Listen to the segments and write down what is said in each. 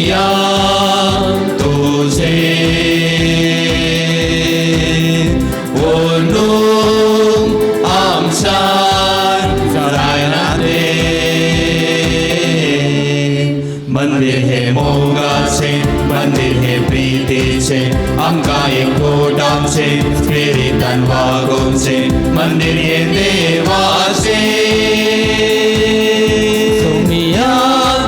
सोमिया तुझे ओनूंक आमच्यान जायना तें. मंदिर हे मोगाचे, मंदिर हे प्रीतीचे, आमकां एकवट आमचे स्पिरितान वागोवचें, मंदिर हे देवाचें. सोमिया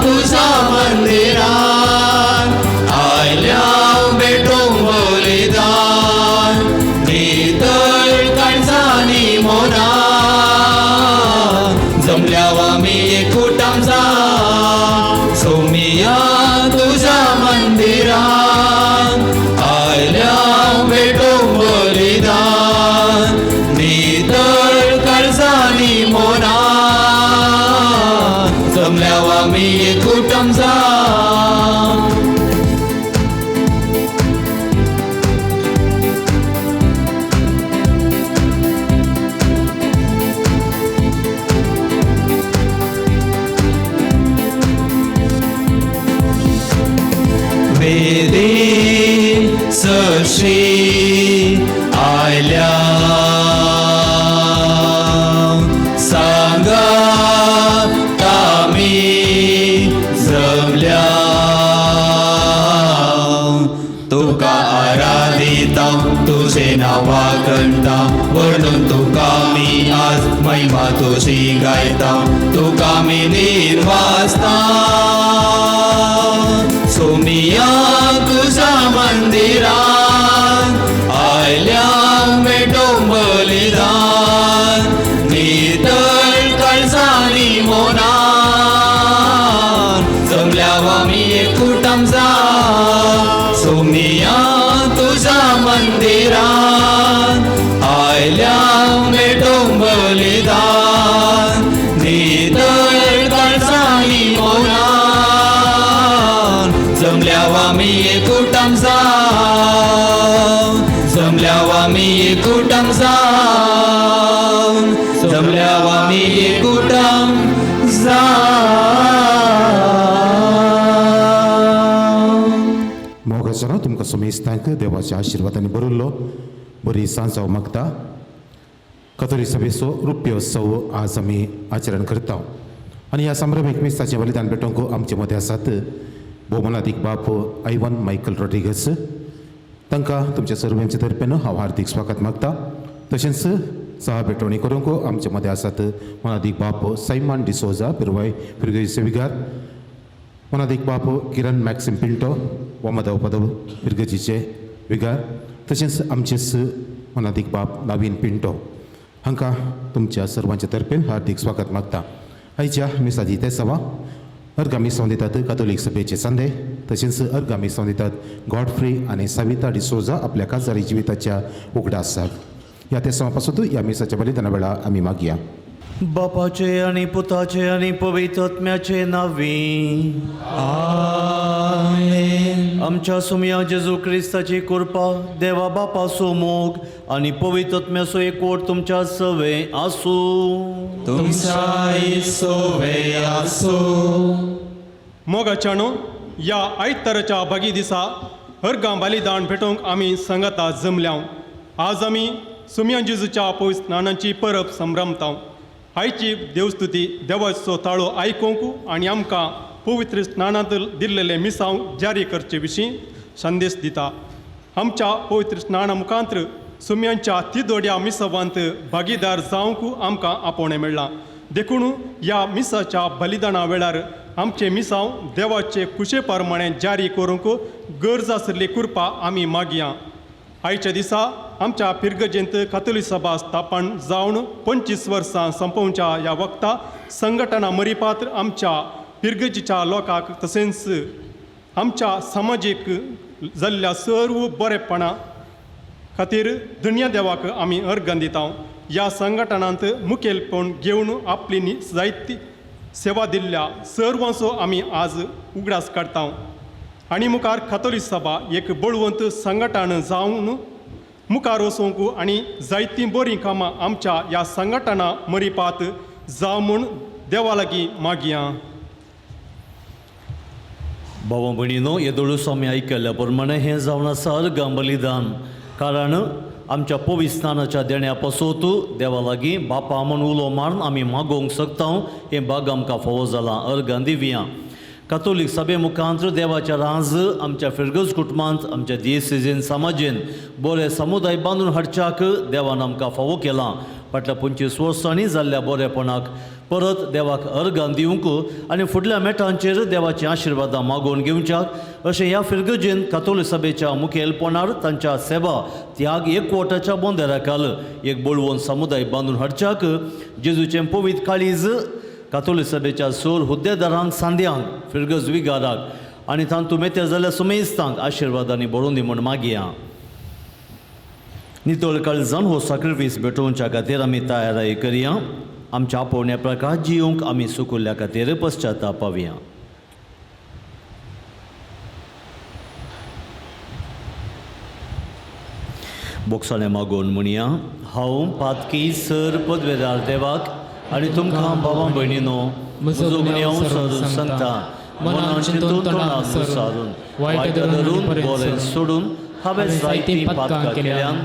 तुज्या मंदिरान आयल्या भेटूंक बलिदान, नितळ काळजांनी मोनान जमल्या आमी एकवटान जा. सोमिया तुज्या मंदिरान आयल्या भेटूंक बलिदान, नितळ काळजांनी मोनान जमल्या आमी एकवटान जा. वेदी सशी आयल्या सांगात आमी जमल्या, तुका आराधिता तुझे नांवा करता, वर्णून तुका मी आज महिमा तुझी गायता, तुका मी निर्वासता. सोमिया तुझ्या मंदिरान आयल्या भेटूंक बलिदान, नितळ काळजांनी मोनान जमल्या आमी एकवटान जा. सोमिया तुझ्या मंदिरान आयल्या भेटूंक बलिदान, नितळ काळजांनी मोनान जमल्या आमी एकवटान जा. जमल्या आमी एकवटान जा. जमल्या आमी एकवटान जा. मोगाच्या तुमकां सुमेस्तांक देवाच्या आशिर्वादांनी बरयल्लो बरी सांजाव मागता. कथोली सभेचो रुप्योत्सव आज आमी आचरण करता आनी ह्या संभ्रमीक मिसाचें बलिदान भेटोवंक आमचे मदें आसात भोवमानादीक बाप आयवन मायकल रॉड्रिगस. तांकां तुमच्या सर्वांचे तर्फेन हांव हार्दीक स्वागत मागता. तशेंच सहा भेटवणी करूंक आमचे मदें आसात मनादीक बाप सायमान डिसोजा पिरवाय फिरगेचे विगार, मनादीक बाप किरण मॅक्सिम पिंटो वामदाव पदव फिरगजीचे विगार, तशेंच आमचेच मनादीक बाप नवीन पिंटो हांकां तुमच्या सर्वांच्या तर्फेन हार्दीक स्वागत मागता. आयच्या मिसाची ते सभा अर्गां मिसांव दितात कातोलीक सभेचे सांदे, तशेंच अर्गां मिसांव दितात गॉडफ्री आनी सविता डिसोजा आपल्या काजारी जिविताच्या उगडासाक. ह्या तेसांवा पासून ह्या मिसाच्या बलिदाना वेळा आमी मागया. बापाचे आनी पुताचे आनी पवित्र आत्म्याचे नांवी आमेन. आमच्या सुमया जेजू क्रिस्ताची कृपा, देवा बापाचो मोग आनी पवित्र आत्म्याचो एकवट तुमच्या सवे आसूं. तुमच्या सोवे आसूं. मोगाच्यानो, ह्या आयताराच्या भागी दिसा हरगां बलिदान भेटोवंक आमी संगता जमल्या. आज आमी सुमया जेजूच्या पवित्र स्नानाची परब संभ्रमता. आयची देवस्तुती देवाचो ताळो आयकूंक आनी आमकां पवित्र स्नानांत दिल्लेले मिसांव जारी करचे विशीं संदेश दिता. आमच्या पवित्र स्नाना मुखांत सुम्यांच्या तिदोड्या मिसावांत भागीदार जावंक आमकां आपोवणें मेळ्ळां. देखून ह्या मिसाच्या बलिदाना वेळार आमचे मिसांव देवाचे कुशे प्रमाणे जारी करूंक गरज आशिल्ली कृपा आमी मागया. आयच्या दिसा आमच्या फिरगजेंत कातोली सभा स्थापन जावन 25 वर्सां संपोवच्या ह्या वखता संघटना मरिपात्र आमच्या फिरगजीच्या लोकांक तशेंच आमच्या समाजीक जाल्ल्या सर्व बरेपणा खातीर धन्य देवाक आमी अर्गन दिता. ह्या संघटनांत मुखेलपण घेवन आपली जायती सेवा दिल्ल्या सर्वांचो आमी आज उगडास काडटा आनी मुखार कातोली सभा एक बळवंत संघटन जावन मुखार वचूंक आनी जायतीं बरीं कामां आमच्या ह्या संघटना मरिपात जावं म्हूण देवा लागीं मागया. भावा भयणीनो येदोळूच आमी आयकल्ल्या प्रमाणे हें जावन आसा अर्गां बलिदान, कारण आमच्या पविस्तानाच्या देण्या पासत देवा लागीं बापा म्हूण उलो मारून आमी मागोवंक शकता. हें भाग आमकां फावो जालां. अर्गां दिवया. कातोलीक सभे मुखांत देवाच्या राज आमच्या फिरगज कुटुंबांत आमच्या दियेसेजीन समाजेन बरे समुदाय बांदून हाडच्याक देवान आमकां फावो केलां. फाटल्या 25 वर्सांनी जाल्ल्या बरेपणाक परत देवाक अर्गां दिवंक आनी फुडल्या मेटांचेर देवाची आशिर्वादां मागोवन घेवच्याक अशें ह्या फिरगजेन कातोलीक सभेच्या मुखेलपणार तांच्या सेवा त्याग एकवटाच्या बोंदेराकाल एक बळवंत समुदाय बांदून हाडच्याक जेजूचें पवित्र काळीज कातोलीक सभेच्या सोर हुद्देदारांक सांद्यांक फिरगज विगाराक आनी तांतू मेते जाल्यार सुमेस्तांक आशिर्वादांनी भरून दी म्हूण मागया. नितळ काळजान हो साक्रिफीस भेटोवच्या खातीर आमी तयाराय करया. आमच्या आपोवण्या प्रकार जिवंक आमी सुकुल्ल्या खातीर पश्चाताप पावया. बोगसाणें मागोवन म्हणया, हांव पातकी सर पदवेदार देवाक आनी तुमकां बाबा भयणीनो म्हजो गुन्यांव सरून सांगता, मनान चिंतून तोंडान सारून वायट धरून बरें सोडून हांवें जायतीं पातकां केल्यान.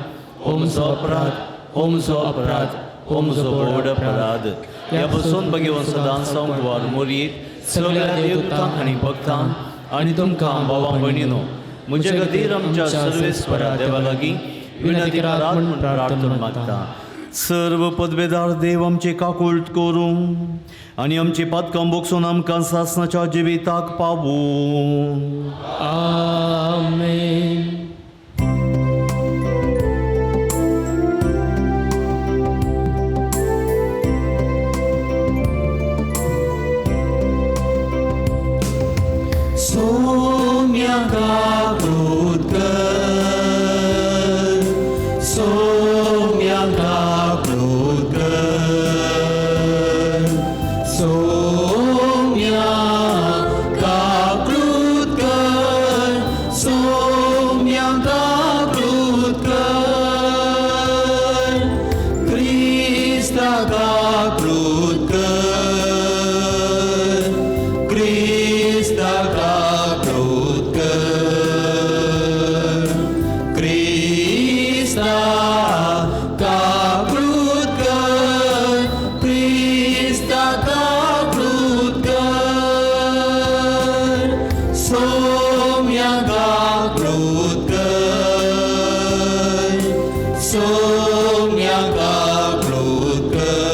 हो म्हजो अपराध, हो म्हजो अपराध, हो म्हजो व्हड अपराध. ह्या बसून भगवंत सदांच सावन मोरयेक सगळ्या देवतांक आनी भक्तांक आनी तुमकां बाबा भयणीनो म्हजे खातीर आमच्या सर्वेस्वरा देवा लागीं विनंती करात म्हूण प्रार्थना मागता. सर्व पदवेदार देव आमचे काकुळट करूं आनी आमची पातकां बोगसून आमकां सासणाच्या जिविताक पावूं. आमेन. सोम्या काकूत कर, सोम्या काकूत कर, सोम्या काकूत कर, सोम्या काकूत कर, क्रिस्ता काकूत कर, क्रिस्ता काकूत कर, क्रिस्ता काकूत कर, क्रिस्ता काकूत कर, सोम्या काकूत कर, सोम्या काकूत कर,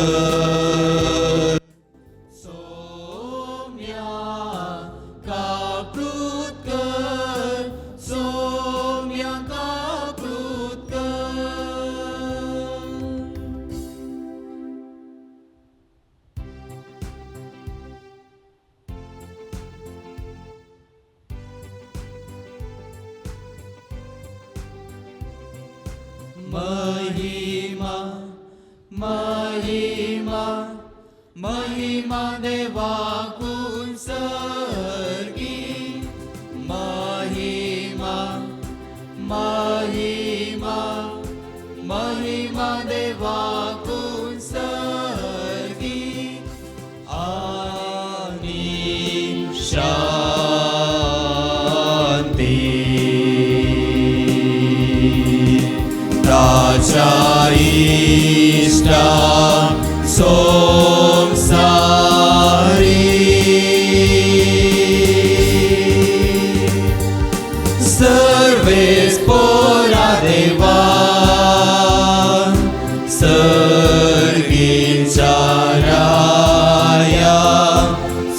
सोम्या काकूत कर, सोम्या काकूत कर. महिमा महिमा महिमा देवाकून सर्गी, महिमा महिमा महिमा देवाकून सर्गी आनी शांती ताच्या इश्टा संवसारी. सर्वेस पोरा देवा सर्गीच्या राया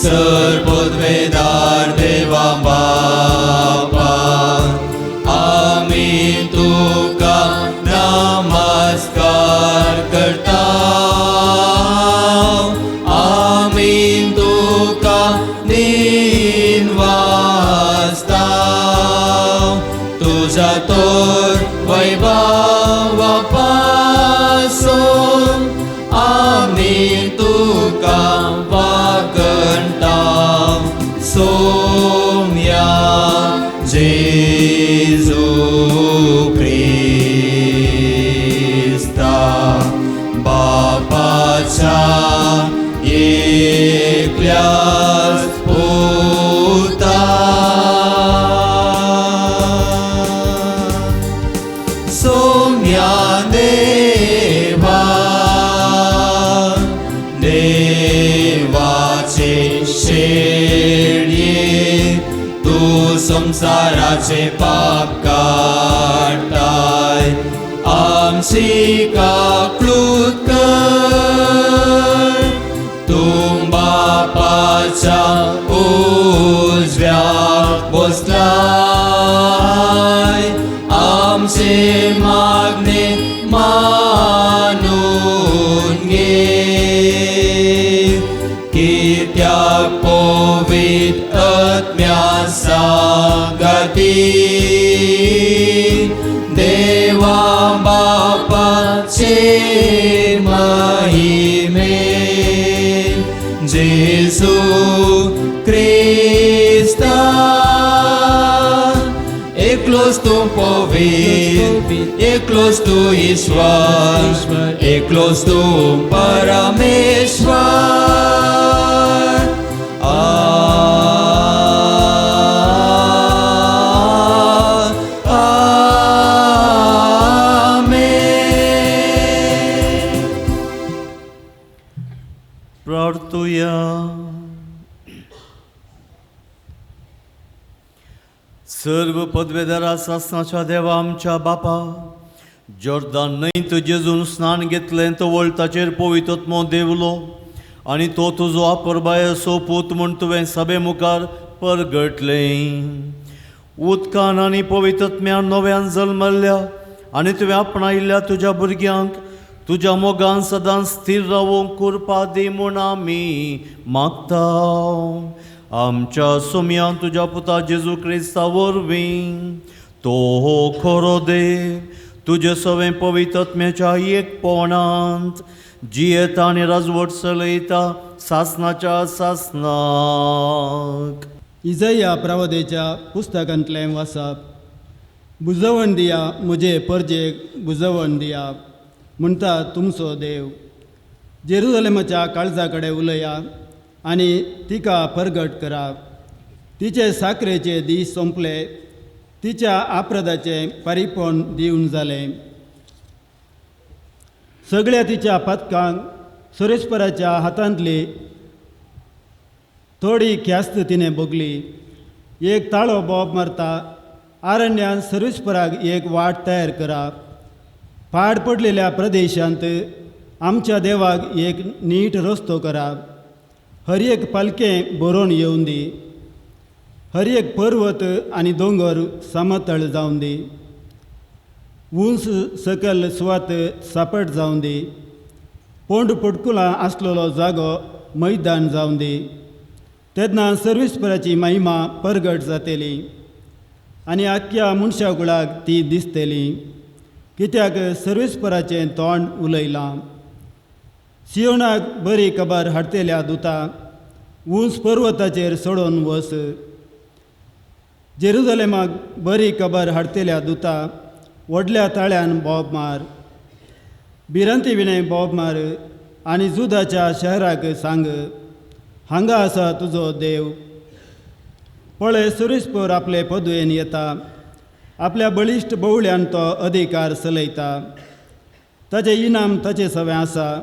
सर पदवेदार देवा बापा आमी तुका नमस्कार करता, आमी तुका निवासता, तुझ्या तोर वैभवा पासून आमी तुका वागणता. सोम्या जेजू क्रिस्ता बापाच्या एकल्याच पुता, तूं संवसाराचे पाप काडटाय आमची काकळूत कर तूं बापाच्या उजव्याक बसलाय आमचे मागणे मानून घे कित्याक पवित्र आत्म्या सांगाती देवा बापाचे महिमे जेजू क्रिस्ता एकलोच तूं पवित्र एकलोच तूं ईश्वर एकलोच तूं परमेश्वर. आमेन. प्रार्थुया. सर्व पदवेदारा सासनाच्या देवा आमच्या बापा, जोर्दान न्हंयत जेजून स्नान घेतलें तवळ ताचेर पवित्र आत्मो देवलो आनी तो तुजो आपरबायेचो पूत म्हूण तुवें सभे मुखार परगटलें. उदकान आनी पवित्र आत्म्यान नव्यान जल्मल्ल्या आनी तुवें आपणायिल्ल्या तुज्या भुरग्यांक तुज्या मोगान सदांच स्थीर रावूंक कृपा दी म्हूण आमी मागता. आमच्या सोम्यान तुज्या पुता जेजू क्रिस्ता वरवीं तो हो खरो देव तुजे सवें पवित्र आत्म्याच्या एकपणांत जियेता आनी राजवट चलयता सासनाच्या सासनाक. इजया प्रवदेच्या पुस्तकांतलें वाचप. बुजवण दिया म्हजे परजेक बुजवण दिया म्हणटा तुमचो देव. जेरुजलेमाच्या काळजा कडेन उलया आनी तिका परगट करा. तिचे साकरेचे दीस सोंपले, तिच्या आप्रदाचें पारीपण दिवन जालें. सगळ्या तिच्या पातकांक सुरेश्वराच्या हातांतली थोडी ख्यास्त तिणें भोगली. एक ताळो बोब मारता, आरण्यान सर्वेस्पराक एक वाट तयार करा. पाड पडलेल्या प्रदेशांत आमच्या देवाक एक नीट रस्तो करा. हर एक पालकें बरोवन येवन दी, हर एक पर्वत आनी दोंगर समतळ जावन दी, उंच सकल सुवात सापट जावन दी, पोंड पटकुलां आसलेलो जागो मैदान जावन दी. तेन्ना सर्वेस्पराची महिमा परगट जातली आनी आख्ख्या मनशा कुळाक ती दिसतली, कित्याक सर्वेस्पराचें तोंड उलयलां. सियोनाक बरी खबर हाडटेल्या दुता उंच पर्वताचेर सोडून वस. जेरुजलेमाक बरी खबर हाडटेल्या दुता व्हडल्या ताळ्यान बोब मार, भिरांती विणें बोब मार आनी जुदाच्या शहराक सांग, हांगा आसा तुजो देव. पळय सुरेशपूर आपले पदवेन येता, आपल्या बळिश्ट बोवळ्यान तो अधिकार चलयता. ताचें इनाम ताचे सवें आसा,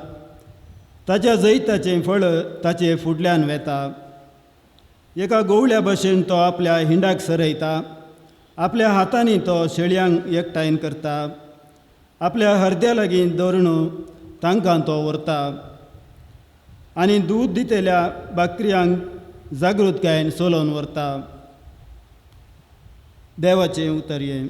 ताच्या जैताचें फळ ताचे फुडल्यान वेता. एका गोवळ्या भशेन तो आपल्या हिंडाक सरयता, आपल्या हातांनी तो शेळयांक एकठांय करता, आपल्या हरद्या लागीं दवरून तांकां तो व्हरता आनी दूद दितल्या बाकऱ्यांक जागृतकायेन चलोवन व्हरता. देवाचें उतर हें.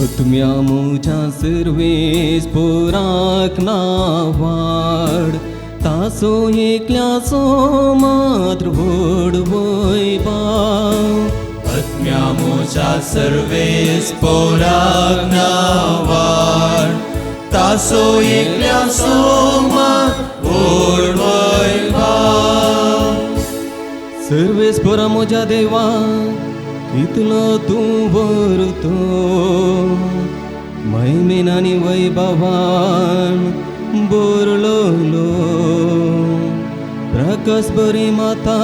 आत्म्या म्हज्या सर्वेस पोराक नावाड तासो एकल्याचो मात्र व्हड वैभाव. आत्म्या म्हज्या सर्वेस पोराक नावाड तासो एकल्याचो मात्र व्हड वैभाव. सर्वेस पोरा म्हज्या देवा कितलो तूं व्हरतो महिमेन आनी वैभवान बोरलोलो. प्रकाश बरी माता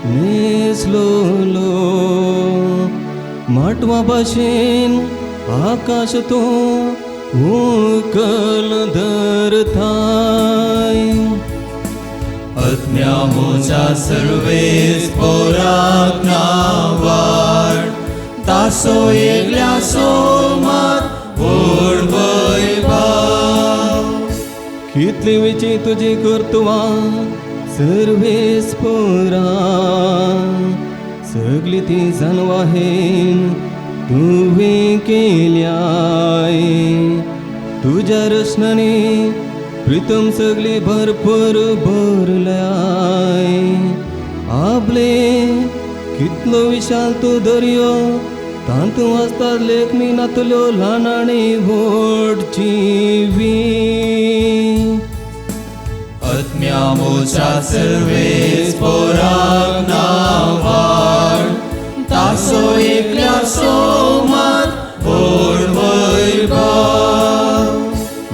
न्हेसलोलो माटवा भाशेन आकाश तूं उकल धरताय. आत्म्या म्हज्या सर्वेस पोराक नांवार तासो एकल्या सोमात व्हड वैभव. कितली विची तुजी कर्तुवां सर्वेस पोरा, सगली ती जानवाहेन तुवें केल्याय. तुज्या रसनांनी प्रितम सगली भरपूर भरल्याय. आपले कितलो विशाल तूं दर्यो, तातूंत आसता लेखणी नातल्यो ल्हान आनी व्हड जिवी. आत्म्या म्हज्या सर्वेस पोराक नांवार तासो एकल्या सोमात व्हड वैभव.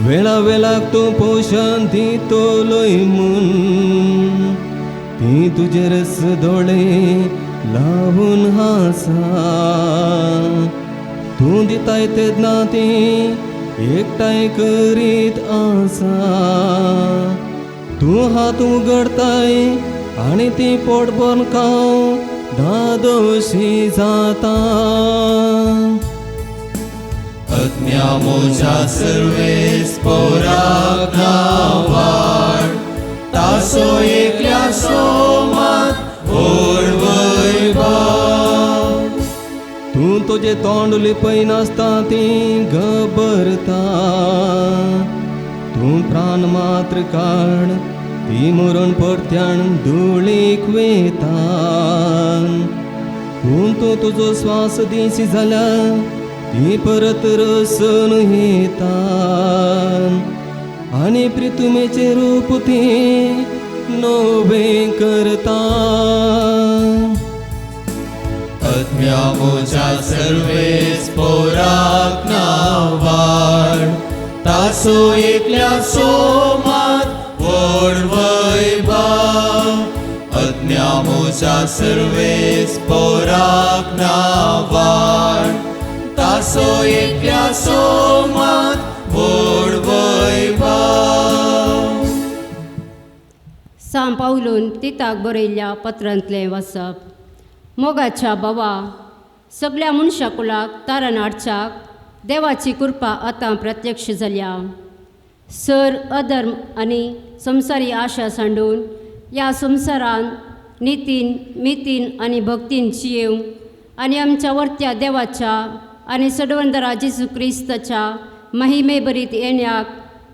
वेळा वेळाक तूं पोशण दितलोय म्हूण ती तुजे रस दोळे लावून आसा. तूं दिताय तेन्ना ती एकठांय करीत आसा. तूं हात उगडताय आनी ती पोट भरून खावं धादोशी जाता. आत्म्या म्हज्या सर्वेस पोराक नांवार तासो एकल्या सोमात व्हड वैभव. तूं तुजें तोंड लिपयनासता ती घबरता. तूं प्राण मात्र काड ती मरण परत्यान धुळीक वेता. पूण तूं तुजो स्वास दिशी जाल्यार ती परत रसून येता आनी प्रितुमेचें रूप ती नवें करता. आत्म्या म्हज्या सर्वेस पोराक नांवार तासो एकल्या सोमात व्हड वैभव. आत्म्या म्हज्या सर्वेस पोराक नांवार तासो एकल्या सोमात व्हड वैभव. सांव पावलून तिताक बरयल्ल्या पत्रांतलें वाचप. मोगाच्या बाबा, सगळ्या मनशा कुलाक तारण हाडच्याक देवाची कृपा आतां प्रत्यक्ष जाल्या. सर अधर्म आनी संवसारी आशा सांडून ह्या संवसारान नितीन मितीन आनी भक्तीन जियेवंक आनी आमच्या वर्त्या देवाच्या आनी सडवंदरा जेजू क्रिस्ताच्या महिमे भरीत येण्याक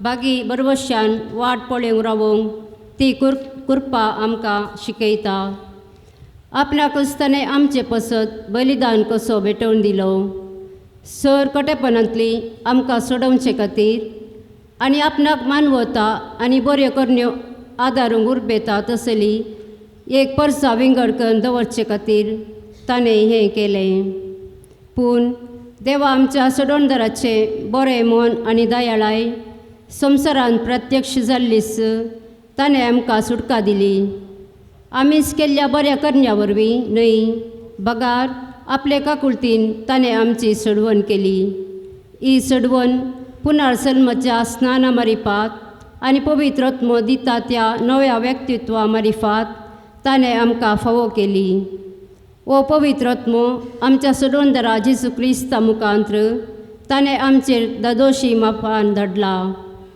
बागी बरवश्यान वाट पळोवंक रावोंक ती कृपा आमकां शिकयता. आपणाकच ताणें आमचे पसत बलिदान कसो भेटोवन दिलो, सर कटेपणांतली आमकां सोडोवचे खातीर आनी आपणाक मानवता आनी बऱ्यो करण्यो आदारूंक उर्बेता तसली एक परसा विंगड करून दवरचे खातीर ताणें हें केलें. पूण देवा आमच्या सोडवणदाराचें बरें मन आनी दयाळाय संवसारांत प्रत्यक्ष जाल्लीच ताणें आमकां सुटका दिली. आमीच केल्ल्या बऱ्या करण्या वरवीं न्हय, बगार आपले काकुळतीन ताणें आमची सोडवण केली. ही सोडवण पुनर्जल्माच्या स्नाना मारिफात आनी पवित्र आत्मो दिता त्या नव्या व्यक्तित्वा मारिफात ताणें आमकां फावो केली. हो पवित्र आत्मो आमच्या सोडवणदारा जेजू क्रिस्ता मुखांत्र ताणें आमचेर दादोशी मापान धाडला.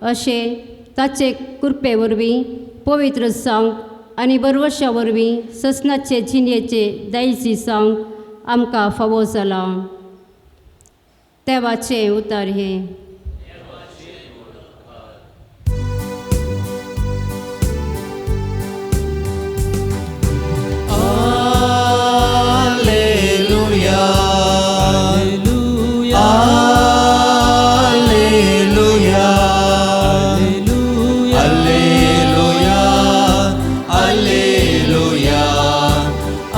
अशें ताचे कृपे वरवीं पवित्र जावंक आनी बरवशा वरवीं ससनाचे जिणेचे दायजी जावंक आमकां फावो जालां. देवाचें उतर हें. Alleluia, Alleluia, Alleluia, Alleluia,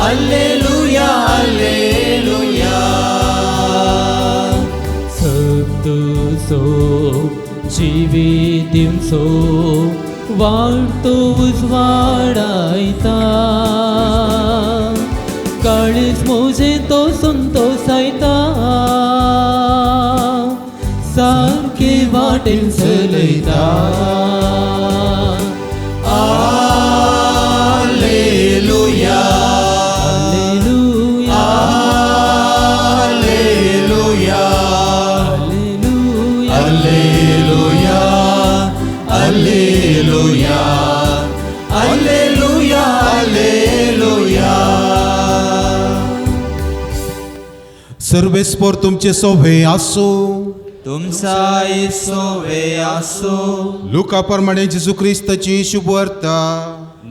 Alleluia, Alleluia. संतोषो जिवितींचो वाडतो उजवाडायता, काळीज म्हजें तो संतोषायता. सारके वाटेन चलयता. Alleluia, alleluia, alleluia, alleluia, alleluia, alleluia, alleluia, alleluia. सर्वेस्पोर तुमचे सोवे आसूं. तुमचाय सोवे आसो. लुका प्रमाणे जेजू क्रिस्ताची शुभवार्ता.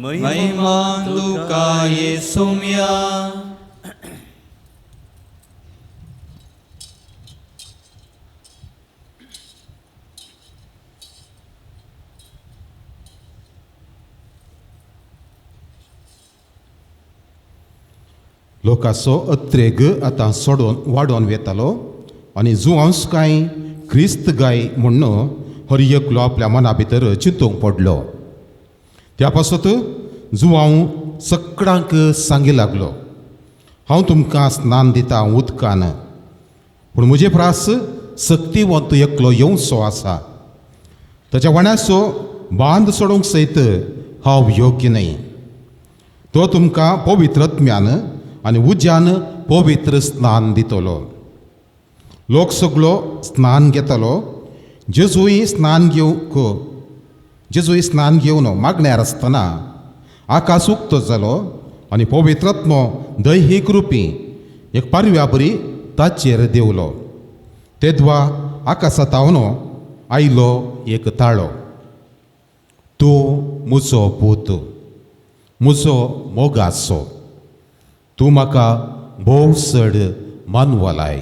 महिमा तुका येसुम्या. लोकाचो अत्रेग आतां सोडोवन वाडोवन वेतालो आनी जुवांस काय क्रिस्त गाय म्हण्ण हर एकलो आपल्या मना भितर चिंतूंक पडलो. त्या पासत जुवांव सगळ्यांक सांगी लागलो, हांव तुमकां स्नान दिता उदकान, पूण म्हजे प्रास सक्तिवंत एकलो येवचो आसा, ताच्या वाण्याचो बांद सोडूंक सयत हांव योग्य न्हय. तो तुमकां पवित्रत्म्यान आनी उज्यान पवित्र स्नान दितलो. लोक सगलो स्नान घेतालो. जेजूय स्नान घेवंक जेजूय स्नान घेवन मागण्यार आसतना आकाश उक्तो जालो आनी पवित्रात्मो दैहीक रुपी एक पारव्या बरी ताचेर देंवलो. तेद्वा आकाशा तावन आयलो एक ताळो, तूं म्हजो पूत, म्हजो मोगाचो, तूं म्हाका भोव चड मानवलाय.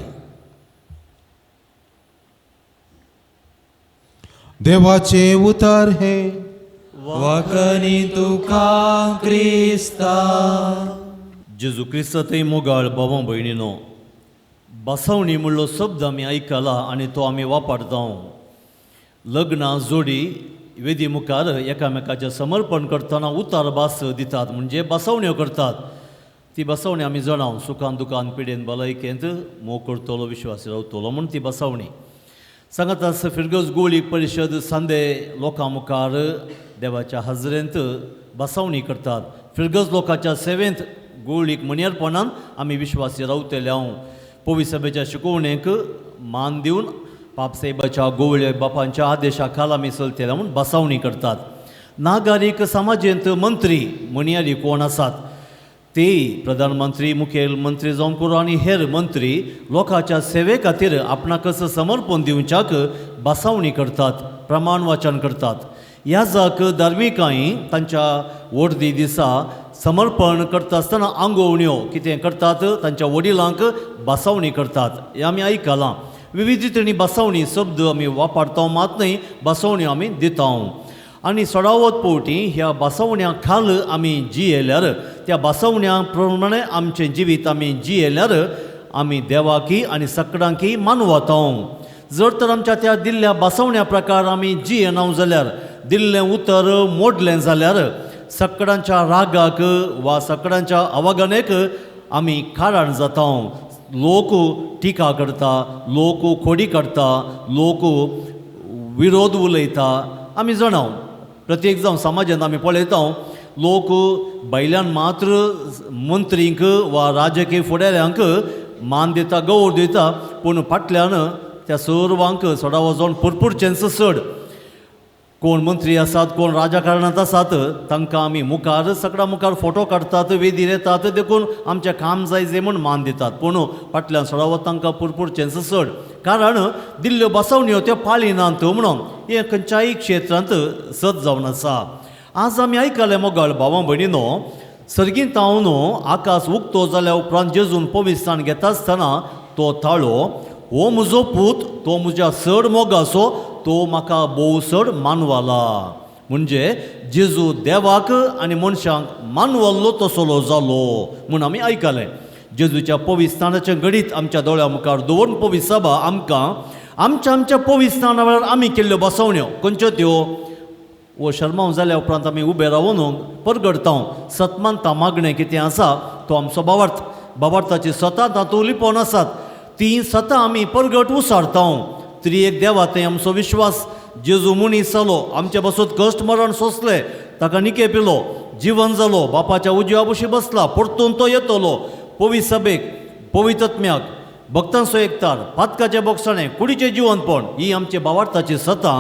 देवाचें उतर हें. वखनी तुका क्रिस्ता. जेजू क्रिस्तांतय मोगाळ भावा भयणीनो, बसवणी म्हणलो शब्द आमी आयकला आनी तो आमी वापरता. लग्नां जोडी वेदी मुखार एकामेकाचें समर्पण करतना उतार भास दितात, म्हणजे बसवण्यो करतात. ती बसवणी आमी जाणां, सुखान दुखान पिडेन भलायकेंत मोग करतलो विश्वास रावतलो म्हूण ती बसवणी सांगत आसा. फिरगज गोळी परिशद सांदे लोकां मुखार देवाच्या हाजरेंत बसवणी करतात. फिरगज लोकांच्या सेवेंत गोळीक मनियरपणान आमी विश्वासी रावतले. हांव पवी सभेच्या शिकोवणेक मान दिवन पापसाहेबाच्या गोवळे बापांच्या आदेशा खाला आमी चलतले म्हूण बसवणी करतात. नागरीक समाजेंत मंत्री मनियारी कोण आसात ते प्रधानमंत्री मुखेल मंत्री जावन करून आनी हेर मंत्री लोकांच्या सेवे खातीर आपणाकच समर्पण दिवच्याक बसवणी करतात, प्रमाण वाचन करतात. ह्या जाक धार्मिकांय तांच्या वर्दी दिसा समर्पण करता आसतना आंगोवण्यो कितें करतात, तांच्या वडिलांक बसवणी करतात. हें आमी आयकलां. विविध रितींनी बसवणी शब्द आमी वापरता मात न्हय, बसवण्यो आमी दिता. आनी सडावत पवटी ह्या बसवण्या खाल आमी जियेल्यार, त्या बसवण्या प्रमाणे आमचें जिवीत आमी जियेल्यार आमी देवाकी आनी सकडांकी मानवता. जर तर आमच्या त्या दिल्ल्या बसवण्या प्रकार आमी जियेना जाल्यार, दिल्लें उतर मोडलें जाल्यार सकडांच्या रागाक वा सकडांच्या अवगणेक आमी कारण जाता. लोक टिका करता, लोक खोडी करता, लोक विरोध उलयता. आमी जाणां प्रत्येक जावं समाजांत आमी पळयता लोक भायल्यान मात्र मंत्रींक वा राजकीय फुडाऱ्यांक मान दिता, गौर दिता, पूण फाटल्यान त्या सर्वांक सडा वचोन पुरपुरचेंच चड. कोण मंत्री आसात, कोण राजकारणांत आसात, तांकां आमी मुखार सगळ्या मुखार फोटो काडटात, वेदीर येतात, देखून आमचें काम जाय जे म्हूण मान दितात, पूण फाटल्यान सडावत तांकां पुरपुरचेंच चड. कारण दिल्ल्यो बसवण्यो त्यो पाळिनात म्हणून हें खंयच्याय क्षेत्रांत सत जावन आसा. आज आमी आयकलें मोगाळ भावा भयणीनो, सर्गींत हांव आकाश उक्तो जाल्या उपरांत जेजून पवित्रस्थान घेता आसतना तो ताळो, हो म्हजो पूत, तो म्हज्या चड मोगाचो, तो म्हाका भोव चड मानवला. म्हणजे जेजू देवाक आनी मनशांक मानवल्लो तसलो जालो म्हूण आमी आयकलें. जेजूच्या पवित्रस्थानाचें घडीत आमच्या दोळ्या मुखार दवरून पवित्र सभा आमकां आमच्या आमच्या पवित्रस्थाना वेळार आमी केल्ल्यो बसवण्यो खंयच्यो त्यो वो शर्मांव जाल्या उपरांत आमी उबे रावन परगडता. सतमानता मागणें कितें आसा तो आमचो भावार्थ, भावार्थाची सतां तातूंत लिपोवन आसात, ती सतां आमी परगट उसारता. त्रिएक देवा थंय आमचो विश्वास. जेजू मनीस जालो, आमचे पासत कश्ट मरण सोंसलें, ताका निके पिलो, जिवन जालो, बापाच्या उजव्या बशी बसला, परतून तो येतलो. पवित्र सभेक, पवित्र आत्म्याक, भक्तांचो एकतार, पातकाचें बोगसाणें, कुडीचें जिवनपण ही आमचे भावार्थाची सतां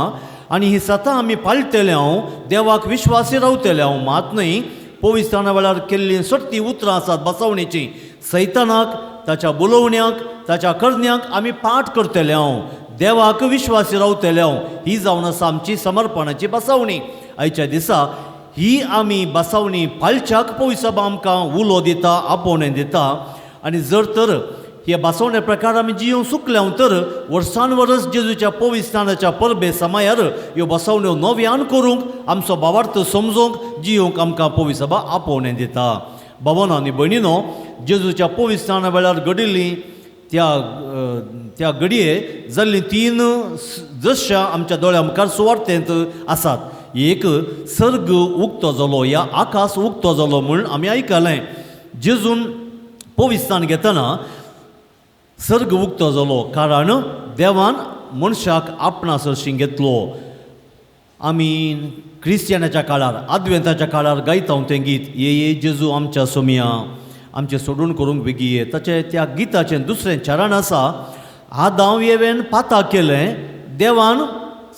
आनी ही सतां आमी पाळटले हांव, देवाक विश्वासी रावतले हांव. मात न्हय पवित्रस्नाना वेळार केल्लीं सट्टी उतरां आसात बसवणेचीं, सैतानाक, ताच्या बोलोवण्याक, ताच्या करण्याक आमी पाठ करतले हांव, देवाक विश्वासी रावतले हांव. ही जावन आसा आमची समर्पणाची बसवणी. आयच्या दिसा ही आमी बसवणी पाळच्याक पयसो आमकां उलो दिता, आपोवणें दिता. आनी जर तर हे बसवणे प्रकार आमी जियोवंक चुकले तर वर्सान वर्स जेजूच्या पवित्रस्नानाच्या परबे समायार ह्यो बसवण्यो नव्यान करूंक, आमचो भावार्थ समजूंक, जियोवंक आमकां पवित्र सभा आपोवणें दिता. बाबानो आनी भयणीनो, जेजूच्या पवित्रस्नाना वेळार घडिल्लीं त्या त्या घडये जाल्लीं तीन दृश्यां आमच्या दोळ्या मुखार सुवार्थेंत आसात. एक, सर्ग उक्तो जालो, या आकाश उक्तो जालो म्हूण आमी आयकलें. जेजून पवित्रस्नान घेतना सर्ग उक्तो जालो, कारण देवान मनशाक आपणा सरशीं घेतलो. आमी क्रिस्तियानाच्या काळार, आदवेंताच्या काळार गायता तें गीत, ये ये जेजू आमच्या सोमया, आमचें सोडून करूंक बेगी ये. ताचें त्या गिताचें दुसरें चरण आसा, आदांव येवेन पाता केलें, देवान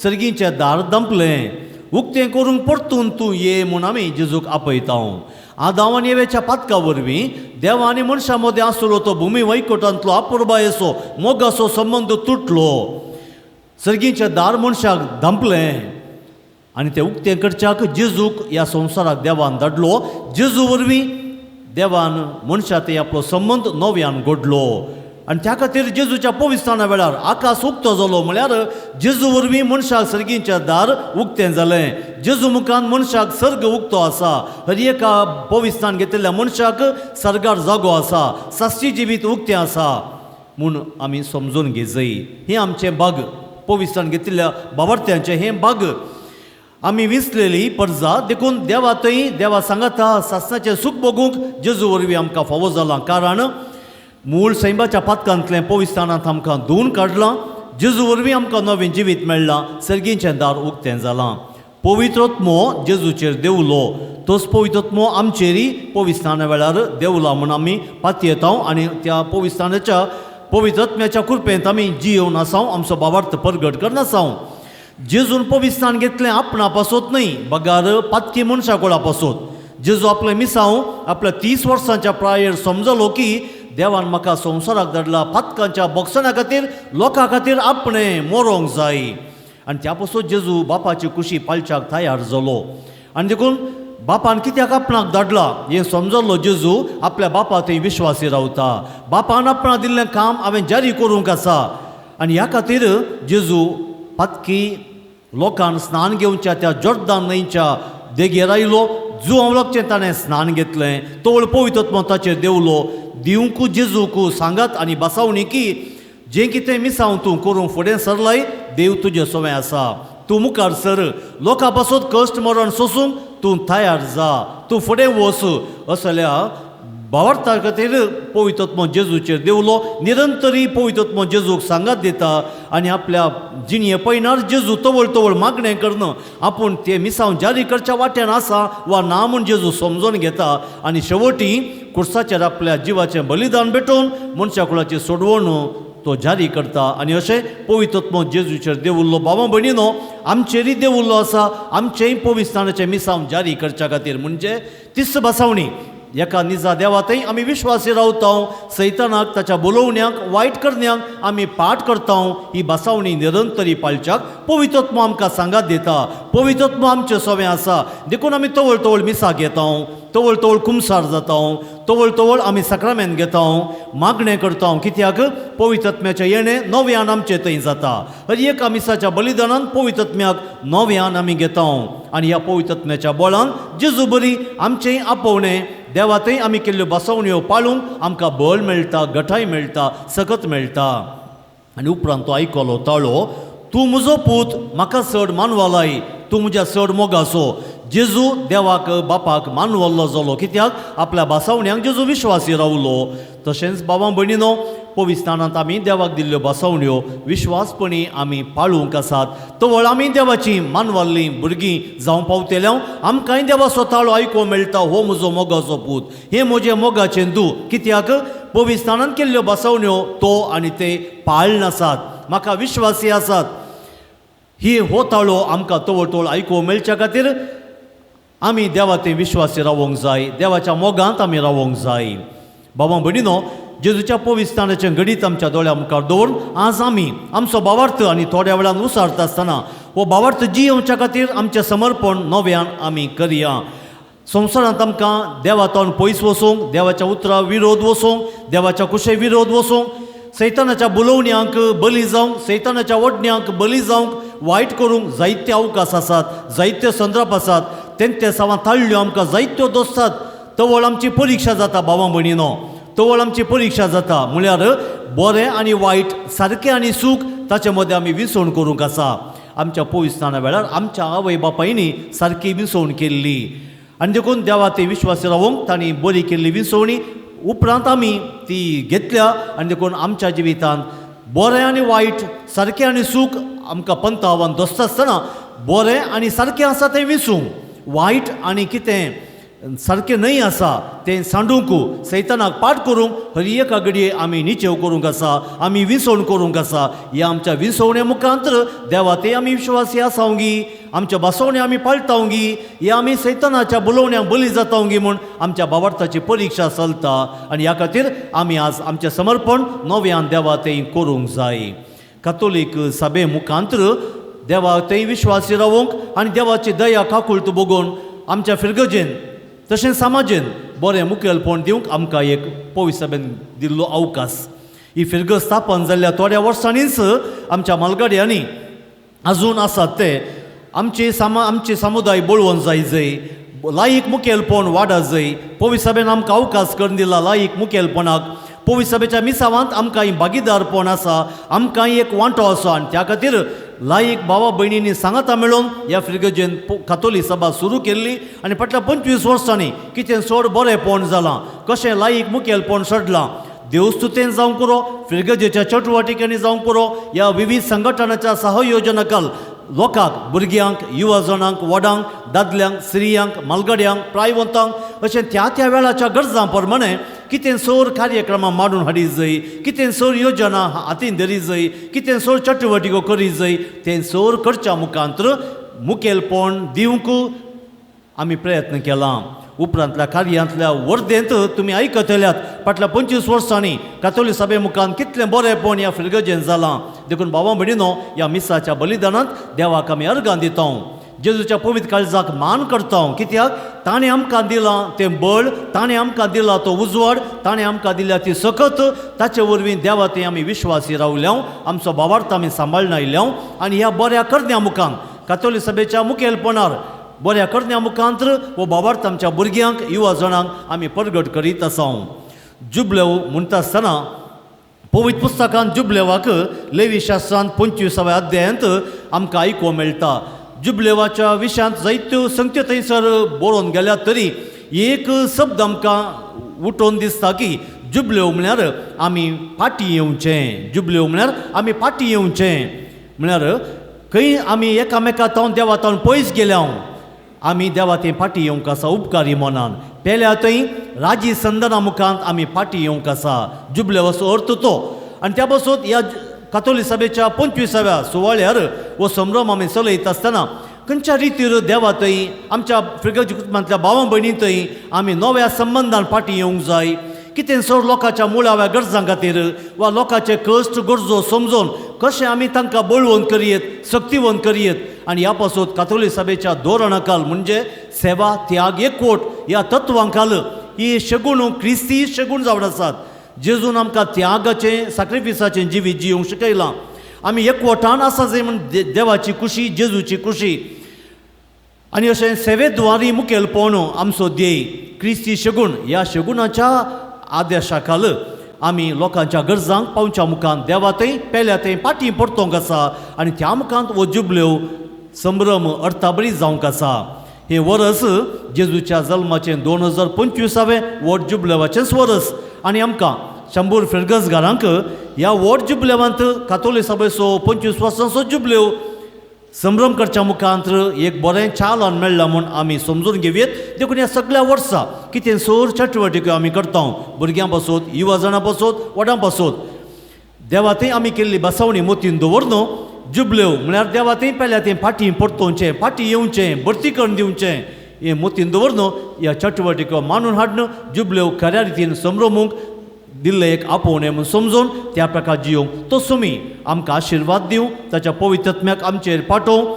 सर्गीचें दार दंपलें, उक्तें करूंक परतून तूं ये म्हूण आमी जेजूक आपयता. आदांव आनी येवेच्या पातका वरवीं देवा आनी मनशां मदें आसलो तो भुमी वैकुटांतलो अपुरबायेचो मोगाचो संबंद तुटलो. सर्गीचें दार मनशाक धांपलें आनी तें उक्तें करच्याक जेजूक ह्या संवसाराक देवान धाडलो. जेजू वरवीं देवान मनशा थंय आपलो संबंद नव्यान घडलो. आनी त्या खातीर जेजूच्या पवित्रस्नाना वेळार आकाश उक्तो जालो, म्हळ्यार जेजू वरवीं मनशाक सर्गीचें दार उक्तें जालें. जेजू मुखान मनशाक सर्ग उक्तो आसा. हर एका पवित्रस्नान घेतिल्ल्या मनशाक सर्गार जागो आसा, सासची जिवीत उक्तें आसा म्हूण आमी समजून घेजय. हें आमचें भाग, पवित्रस्नान घेतिल्ल्या बाबार्थ्यांचें हें भाग. आमी विसलेली परजा, देखून देवा थंय देवा सांगाता सासणाचें सूख भोगूंक जेजू वरवीं आमकां फावो जालां. कारण मूळ सैमाच्या पातकांतलें पवित्रस्नानांत आमकां धुवून काडलां, जेजू वरवीं आमकां नवें जिवीत मेळ्ळां, सर्गीचें दार उक्तें जालां. पवित्र आत्मो जेजूचेर देंवलो, तोच पवित्र आत्मो आमचेरय पवित्रस्नाना वेळार देंवला म्हूण आमी पातयेता आनी त्या पवित्रस्नानाच्या पवित्र आत्म्याच्या कृपेंत आमी जियोवन आसाव, आमचो भावार्थ परगट करनासाव. जेजून पवित्रस्नान घेतलें आपणा पासत न्हय, बगार पातकी मनशा कोळा पासत. जेजू आपलें मिसांव आपल्या 30 वर्सांच्या प्रायेर समजलो की देवान म्हाका संवसाराक धाडला पातकांच्या बोगसणा खातीर, लोकां खातीर आपणें मरोंक जाय. आनी त्या पासून जेजू बापाची कुशी पालच्याक तयार जालो. आनी देखून बापान कित्याक आपणाक धाडला हें समजलो जेजू आपल्या बापा थंय विश्वासी रावता. बापान आपणाक दिल्लें काम हांवें जारी करूंक आसा. आनी ह्या खातीर जेजू पातकी लोकान स्नान घेवच्या त्या जोर्दान न्हंयच्या देगेर आयलो. जुवांव लागचें ताणें स्नान घेतलें, तवळ पवित्र आत्मो ताचेर देंवलो. दिवंकू जेजूकू सांगात आनी बसावणी की जें कितें मिसांव तूं करूंक फुडें सरलाय, देव तुजें सोवें आसा, तूं मुखार सर, लोकां पासत कश्ट मरण सोसूंक तूं तयार जा, तूं फुडें वच. असल्या भावार्था खातीर पवित्र आत्मो जेजूचेर देंवलो. निरंतरी पवित्र आत्मो जेजूक सांगात दिता आनी आपल्या जिणये पयणार जेजू तवळ तवळ मागणें करून आपूण ते मिसांव जारी करच्या वाट्यान आसा वा ना म्हूण जेजू समजून घेता. आनी शेवटी कुर्साचेर आपल्या जिवाचें बलिदान भेटोवन मनशा कुळाची सोडवण तो जारी करता. आनी अशें पवित्र आत्मो जेजूचेर देंवल्लो. बाबा भयणीनो, आमचेरय देंवल्लो आसा, आमचेंय पवित्रस्नानाचें मिसांव जारी करच्या खातीर. म्हणजे तिस बसावणी एका निजा देवा थंय आमी विश्वासी रावता, सैतानाक ताच्या बोलोवण्याक वायट करण्याक आमी पाठ करता. ही बसावणी निरंतरी पाळच्याक पवित्र आत्मो आमकां सांगात दिता. पवित्र आत्मो आमचें सोवें आसा, देखून आमी तवळ तवळ मिसाक येता, तवळ तवळ कुमसार जाता, तवळ तवळ आमी साक्रामेंत घेता, मागणें करता. कित्याक पवित्र आत्म्याचें येणें नव्यान आमचें थंय जाता. हर एका मिसाच्या बलिदानान पवित्र आत्म्याक नव्यान आमी घेता आनी ह्या पवित्र आत्म्याच्या बळान जेजू बरी आमचें आपोवणें देवा थंय आमी केल्ल्यो बसवण्यो पाळूंक आमकां बळ मेळटा, गठाय मेळटा, सकत मेळटा. आनी उपरांत तो आयकलो ताळो, तूं म्हजो पूत, म्हाका चड मानवलाय, तूं म्हज्या चड मोगाचो. जेजू देवाक बापाक मानवल्लो जालो, कित्याक आपल्या बसवण्यांक जेजू विश्वासी रावलो. तशेंच बाबा भयणीनो, पविस्तानांत आमी देवाक दिल्ल्यो बसवण्यो विश्वासपणी आमी पाळूंक आसात. तवळ आमी देवाची मानवाल्लीं भुरगीं जावं पावतल्या. आमकांय देवाचो ताळो आयकूंक मेळटा, हो म्हजो मोगाचो पूत, हें म्हजें मोगाचें दू. कित्याक पविस्तानांत केल्ल्यो बसवण्यो तो आनी ते पाळनासात, म्हाका विश्वासी आसात. ही हो ताळो आमकां तवळ तवळ आयकूंक मेळच्या खातीर आमी देवा ते विश्वासी रावोंक जाय, देवाच्या मोगांत आमी रावोंक जाय. बाबा भयणीनो, जेजूच्या पविस्तानाचें घडीत आमच्या दोळ्या मुखार दवरून आज आमी आमचो भावार्थ आनी थोड्या वेळान उसारता आसतना हो भावार्थ जियोवच्या खातीर आमचें समर्पण नव्यान आमी करया. संवसारांत आमकां देवातून पयस वचूंक, देवाच्या उतरा विरोध वचूंक, देवाच्या कुशे विरोध वचूंक, सैतानाच्या बोलोवण्यांक बली जावंक, सैतानाच्या ओडण्यांक बली जावंक, वायट करूंक जायते अवकाश आसात, जायते संदर्भ आसात. तें सावां ताळ्यो आमकां जायत्यो दोस्तात. तवळ आमची परिक्षा जाता भावा भयणीनो, तवळ आमची परिक्षा जाता. म्हळ्यार बरें आनी वायट, सारकें आनी सूख ताचे मदें आमी विसवण करूंक आसा. आमच्या पविस्ताना वेळार आमच्या आवय बापायनी सारकी विसवण केल्ली आनी देखून देवा ते विश्वास रावोंक तांणी बरी केल्ली विसवणी उपरांत आमी ती घेतल्या. आनी देखून आमच्या जिवितांत बरें आनी वायट, सारकें आनी सूख आमकां पंथावान दोसता आसतना बरें आनी सारकें आसा तें विसूंक, वायट आनी कितें सारकें न्हय आसा तें सांडूंक, सैतानाक पाठ करूंक हर एका घडये आमी निचेव करूंक आसा, आमी विसवण करूंक आसा. ह्या आमच्या विसवणे मुखांतर देवा ते आमी विश्वासी आसावंगी, आमच्या बसवणे आमी पाळटावंगी, ह्या आमी सैतानाच्या बोलोवण्यांक बली जातावंगी म्हूण आमच्या भावार्थाची परिक्षा चलता. आनी ह्या खातीर आमी आज आमचें समर्पण नव्यान देवा तें करूंक जाय. कातोलीक सभे मुखांतर देवा थंय विश्वासी रावोंक आनी देवाची दया काकुळट बगोवन आमच्या फिरगजेन तशेंच समाजेन बरें मुखेलपण दिवंक आमकां एक पवित्र सभेन दिल्लो अवकाश. ही फिरगज स्थापन जाल्ल्या थोड्या वर्सांनीच आमच्या मालगाड्यांनी आजून आसात ते आमचे आमचे समुदाय बळवंत जाय जय, लायक मुखेलपण वाडा जय. पवित्र सभेन आमकां अवकाश करून दिला लायक मुखेलपणाक. पवित्र सभेच्या मिसावांत आमकां भागीदारपण आसा, आमकां एक वांटो आसा. आनी त्या खातीर लायक भावा भयणींनी सांगाता मेळोवन ह्या फिरगजेन कातोली सभा सुरू केल्ली. आनी फाटल्या 25 वर्सांनी कितें चड बरेंपण जालां, कशें लायक मुखेलपण सोडलां, देवस्तुतेन जावंक पुरो, फिरगजेच्या चटुवटिकेंनी जावंक पुरो, ह्या विविध संघटनाच्या सहयोजनाकाल लोकांक, भुरग्यांक, युवा जणांक, व्हडांक, दादल्यांक, स्त्रियांक, मालगड्यांक, प्रायवंतांक अशें त्या त्या वेळाच्या गरजां प्रमाणे कितें सोर कार्यक्रमां मांडून हाडी जाय, कितें सोर योजना हातीन धरी जाय, कितें सोर चटुवटिको करी जाय, तें सोर करच्या मुखांतर मुखेलपण दिवंक आमी प्रयत्न केला. उपरांतल्या कार्यांतल्या वर्देंत तुमी आयकतल्यात फाटल्या 25 वर्सांनी कातोली सभे मुखान कितलें बरेंपण ह्या फिरगजेन जालां. देखून भावा भयणीनो, ह्या मिसाच्या बलिदानांत देवाक आमी अर्गां दिता, जेजूच्या पवित्र काळजाक मान करता. कित्याक ताणें आमकां दिलां तें बळ, ताणें आमकां दिला तो उजवाड, ताणें आमकां दिल्या ती सकत, ताचे वरवीं देवा थंय आमी विश्वासी रावल्या, आमचो भावार्थ आमी सांबाळून आयल्या. आनी ह्या बऱ्या करण्या मुखान कातोली सभेच्या मुखेलपणार बऱ्या करण्या मुखांतर हो भावार्थ आमच्या भुरग्यांक, युवा जणांक आमी परगट करीत आसा. जुबलेव म्हणटा आसतना पवित्र पुस्तकांत जुबलेवाक लेवी शास्त्रांत 25व्या अध्यायांत आमकां आयकूंक मेळटा. जुबलेवाच्या विशयांत जायत्यो संगत्यो थंयसर बरोवन गेल्यात तरी एक शब्द आमकां उठोवन दिसता की जुबलेव म्हळ्यार आमी फाटीं येवचें, जुबलेव म्हळ्यार आमी फाटीं येवचें. म्हळ्यार खंय आमी एकामेका तावन देवा तावन पयस गेल्या, आमी देवा थंय फाटीं येवंक आसा उपकारी मनान. पेल्या थंय राजी संदना मुखांत आमी फाटीं येवंक आसा, जुबलेवाचो अर्थ तो. आनी त्या पासून ह्या कातोली सभेच्या 25व्या सुवाळ्यार हो संभ्रम आमी चलयता आसतना खंयच्या रितीर देवा थंय आमच्या फिरगजी कुटुंबांतल्या भावा भयणी थंय आमी नव्या संबंदान फाटीं येवंक जाय. कितें चड लोकांच्या मुळाव्या गरजां खातीर वा लोकांचे कश्ट गरजो समजून कशें आमी तांकां बळवंत करयेत, सक्तिवंत करयेत. आनी ह्या पासून कातोली सभेच्या धोरणाखाल म्हणजे सेवा, त्याग, एकवट ह्या तत्वां खाल ही शगुण क्रिस्ती शगुण जावन आसात. जेजून आमकां त्यागाचें, साक्रिफिसाचें जिवीत जियोंक शिकयलां. आमी एकवटान आसा जाय म्हूण देवाची खुशी, जेजूची खुशी. आनी अशें सेवेद्वारी मुखेलपण आमचो ध्येय क्रिस्ती शगुण ह्या शगुणाच्या आदेशा खाल आमी लोकांच्या गरजांक पावच्या मुखांत देवा थंय पेल्या थंय फाटीं परतोंक आसा. आनी त्या मुखांत हो जुबलेव संभ्रम अर्थाबरी जावंक आसा. हें वरस जेजूच्या जल्माचें 2025वें व्हड जुबलेवाचेंच वरस. आनी आमकां 100 फिरगजगारांक ह्या व्हड जुबलेवांत कातोली सभेचो 25 वर्सांचो जुबलेव संभ्रम करच्या मुखांत एक बरें चालन मेळ्ळां म्हूण आमी समजून घेवयेत. देखून ह्या सगळ्या वर्सा कितें सोर चटवटिक्यो आमी करता, भुरग्यां पासत, युवा जाणां पासत, व्हडां पासत. देवा थंय आमी केल्ली बसवणी मोतीन दवर न्हू जुबल्यो म्हळ्यार देवा थंय पेल्या तें फाटीं परतोवचें, फाटीं येवचें, भरती करून दिवचें, हें मोतीन दवर न्हू ह्या चटवटिक्यो मानून हाडून जुबल्यो खऱ्या रितीन संभ्रमूंक दिल्लें एक आपोवणें म्हूण समजून त्या प्रकार जियोंक तो सुमी आमकां आशिर्वाद दिवं, ताच्या पवित्रत्म्याक आमचेर पाठोवं.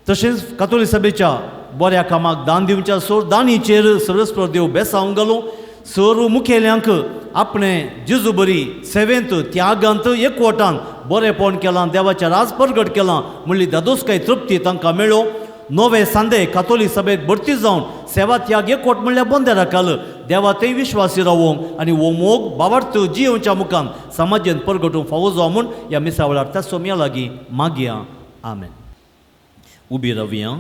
तशेंच कातोली सभेच्या बऱ्या कामाक दान दिवच्या सोर दानीचेर सरस्पर देव बेसावंक घालूं. सर्व मुखेल्यांक आपणें जेजू बरी सेवेंत त्यागांत एकवटान बरेंपण केलां, देवाचें राज परगट केलां म्हणली दादोसकाय तृप्ती तांकां मेळो. नवे सांदे कातोली सभेक भरती जावन सेवा त्याग एकवट म्हणल्यार बंद राखाल देवा थंय विश्वासी रावोंक आनी हो मोग बाबार्थ जियोवच्या मुखान समाजेन परगटूंक फावो जावं म्हूण ह्या मिसा वेळार त्या सोम्या लागीं मागया. आमेन. उबी रावया.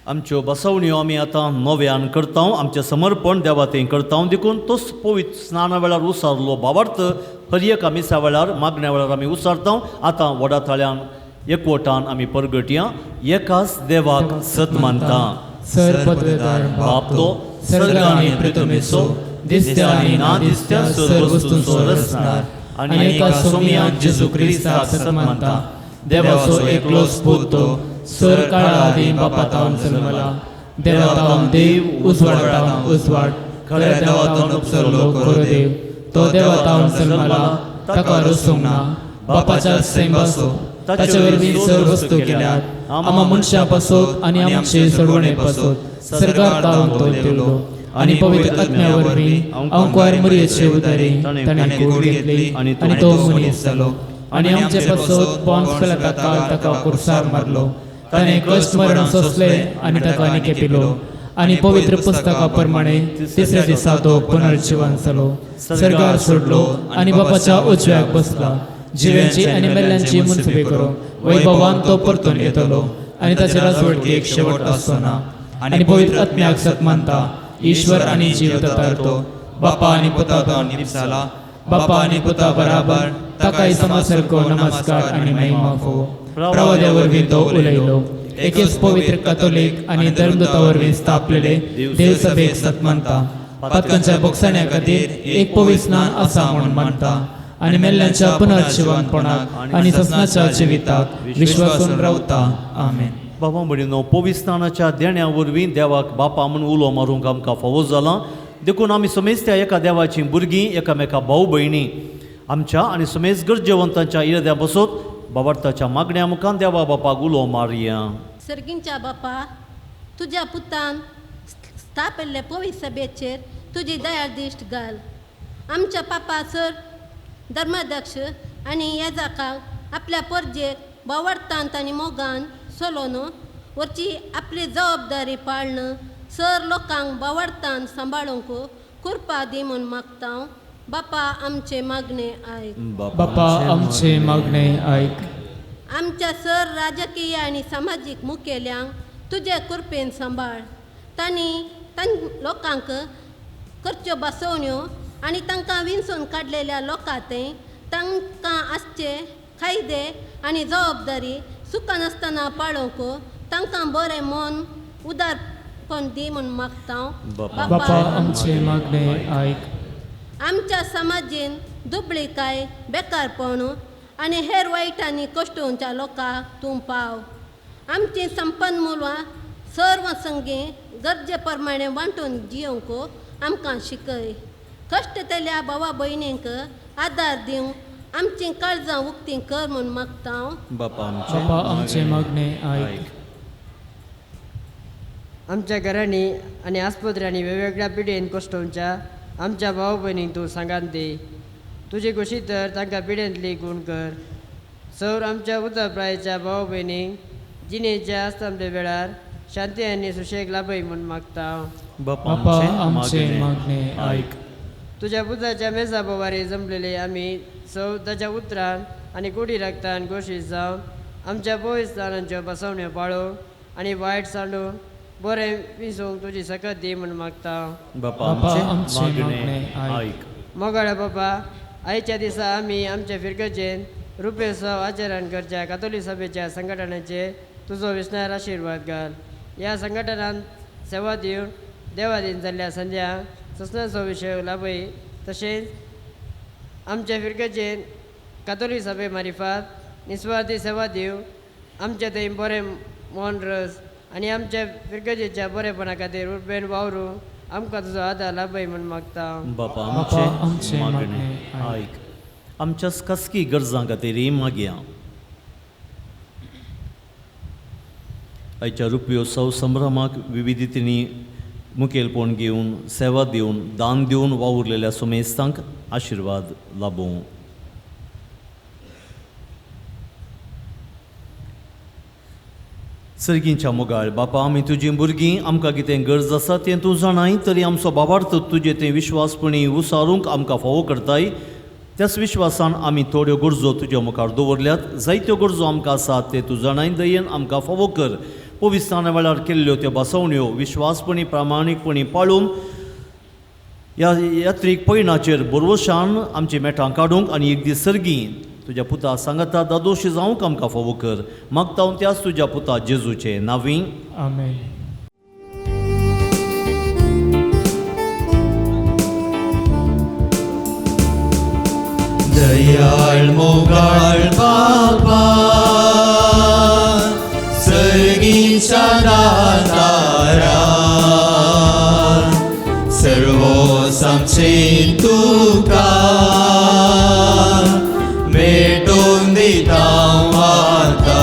आमच्यो बसवण्यो आमी आतां नव्यान करता, आमचें समर्पण देवा थंय करता. देखून तोच पवित्र स्नाना वेळार उसारलो बाबार्थ हर एका मिसा वेळार मागण्या वेळार आमी उसारता. आतां व्हडा थाळ्यान एकवटान आमी परगटया. एकाच देवाक सत मानता, सर पदवेदार बाप तो सर्ग आनी पृथ्वीचो दिसत्या आनी ना दिसत्या सर्व वस्तूंचो रचणार आनी एका सोम्या जेजू क्रिस्ताक सत मानता, देवाचो एकलोच पूत तो सर काळा आदीं बापा तावन जल्मला, देवा तावन देव, उजवाड तावन उजवाड, खऱ्या देवा तावन उपसरलो खरो देव, तो देवा तावन जल्मला, ताका रसूंक ना, बापाच्या सैमाचो, ताचे वरवीं सर्व वस्तू केल्यात, आमा मनशां पासत आनी आमचे सोडवणे पासत सर्गार तावन तो देवलो आनी पवित्र आत्म्या वरवीं अंकुर मरियेचे उदारी ताणें कूड घेतली आनी तो मनीस जालो आनी आमचे पासत पोन्स पिलाता काल ताका कुर्सार मारलो, ताणें कश्ट मरण सोंसले आनी ताका निके पिलो आनी पवित्र पुस्तका प्रमाणे तिसऱ्या दिसा तो पुनर्जिवन जालो, सर्गार सोडलो आनी बापाच्या उजव्याक बसला, जिव्यांची आनी मेल्ल्यांची मुनसुबी करूंक वैभवान तो परतून येतलो आनी ताचे राजवटकेक शेवट आसचो ना. आनी पवित्र आत्म्याक सत मानता, ईश्वर आनी जीव तो बापा आनी पुता तो निपसाला, बापा आनी पुता बराबर ताकाय समासारको नमस्कार आनी महिमा फो. प्रवाद्या वरवीं तो उलयलो, एकेच पवित्र कातोलीक आनी धर्मदूता वरवीं स्थापलेले देवसभेक सत मानता, पातकांच्या बोगसण्या खातीर एक पवित्र स्नान आसा म्हूण मानता आनी मेल्ल्यांच्या पुनर्जिवनपणाक आनी ससनाच्या जिविताक विश्वासून रावता. आमेन. बाबा भयणीनो, पवित्र स्नानाच्या देण्या वरवीं देवाक बापा म्हूण उलो मारूंक आमकां फावो जालां. देखून आमी समेज त्या एका देवाचीं भुरगीं, एकामेका भाव भयणी आमच्या आनी समेज गरजेवंतांच्या इराद्या बसत बाबार्थाच्या मागण्या मुखान देवा बापाक उलो मारया. सर्गींच्या बापा, तुज्या पुतान स्थापिल्ले पवित्र सभेचेर तुजी दयादिश्ट घाल. आमच्या पापा सर धर्माध्यक्ष आनी याजाकांक आपल्या परजेक बावडतांत आनी मोगान चलोवन वरची आपली जबाबदारी पाळन सर लोकांक बावडतान सांबाळूंक कृपा दी म्हूण मागता. बापा आमचे मागणे आयक. बापा आमचे मागणे आयक. आमच्या सर राजकीय आनी सामाजीक मुखेल्यांक तुजे कृपेन सांबाळ. तांणी तां लोकांक करच्यो बसवण्यो आनी तांकां विंचून काडलेल्या लोकां थंय तांकां आसचे कायदे आनी जबाबदारी चुकनासतना पाळोवंक तांकां बरें मन उदारपण दी म्हूण मागता. बापा आमचे मागणे आयक. आमच्या समाजेन दुबळीकाय, बेकारपण आनी हेर वायटांनी कश्टोवच्या लोकांक तूं पाव. आमची संपन्न मुलां सर्व संगी गरजे प्रमाणे वांटून जियोवंक आमकां शिकय. कश्ट तेल्या भावा भयणींक आदार दिवंक आमचीं काळजां उक्तीं कर म्हूण मागता. बापा आमचे मागणे आयक. आमच्या घरांनी आनी आस्पत्र्यांनी वेगवेगळ्या पिडेन कश्टोवच्या आमच्या भाव भयणींक तूं सांगात दी. तुजी खोशी तर तांकां पिडेंतली गूण कर. सौर आमच्या उतर प्रायेच्या भाव भयणींक जिणेच्या आस्तमते वेळार शांती आनी सुशेग लाभय म्हूण मागता. बापा आमचे मागणे आयक. तुज्या पुताच्या मेजा बोवारी जमलेले आमी सौ ताच्या उतरान आनी कुडी रक्तान घोशीत जावन आमच्या पवित्र स्थानांच्यो बसवण्यो पाळो आनी वायट सांडून बरें विसूंक तुजी सकत दी म्हूण मागता. बापा आमचें मागणें आयक. मोगाळ्या बापा, आयच्या दिसा आमी आमच्या फिरगजेन रुपेत्सव आचरण करच्या कातोली सभेच्या संघटनाचेर तुजो विस्नार आशिर्वाद घाल. ह्या संघटनान सेवा दिवन देवादीन जाल्ल्या संध्या ससनाचो विशय लाभय. तशेंच आमच्या फिरगजेन कातोली सभे मारिफात निस्वार्थी सेवा दिवन आमच्या थंय बरें मन रस आनी आमच्या फिरगजेच्या बरेपणा खातीर उर्बेन वावरूंक आमकां तुजो आदार लाभय म्हूण मागता. बापा आमचें मागणें आयक. आमच्याच खासगी गरजां खातीर मागया. आयच्या रुपयोत्सव संभ्रमाक विविधतेनी मुखेलपण घेवन सेवा दिवन दान दिवन वावुरलेल्या सुमेस्तांक आशिर्वाद लाबूं. सर्गींच्या मोगाळ बापा, आमी तुजीं भुरगीं, आमकां कितें गरज आसा तें तूं जाणाय, तरी आमचो बाबार्थ तुजें तें विश्वासपणी उसारूंक आमकां फावो करताय. त्याच विश्वासान आमी थोड्यो गरजो तुज्या मुखार दवरल्यात. जायत्यो गरजो आमकां आसात ते तूं जाणाय, दयेन आमकां फावो कर. पविस्ताना वेळार केल्ल्यो त्यो बसवण्यो विश्वासपणी प्रामाणीकपणी पाळून ह्या यात्रीक पयणाचेर बरवशान आमची मेठां काडूंक आनी एक दीस सर्गी तुज्या पुता सांगता दादोशी जावंक आमकां फावो कर. मागता हांव त्याच तुज्या पुता जेजूचे नांवी. आमेन. दयाळ मोगाळ बापा, सर्गीच्या दातारा, सर्व आमचें तुका भेटोवन दिता आतां.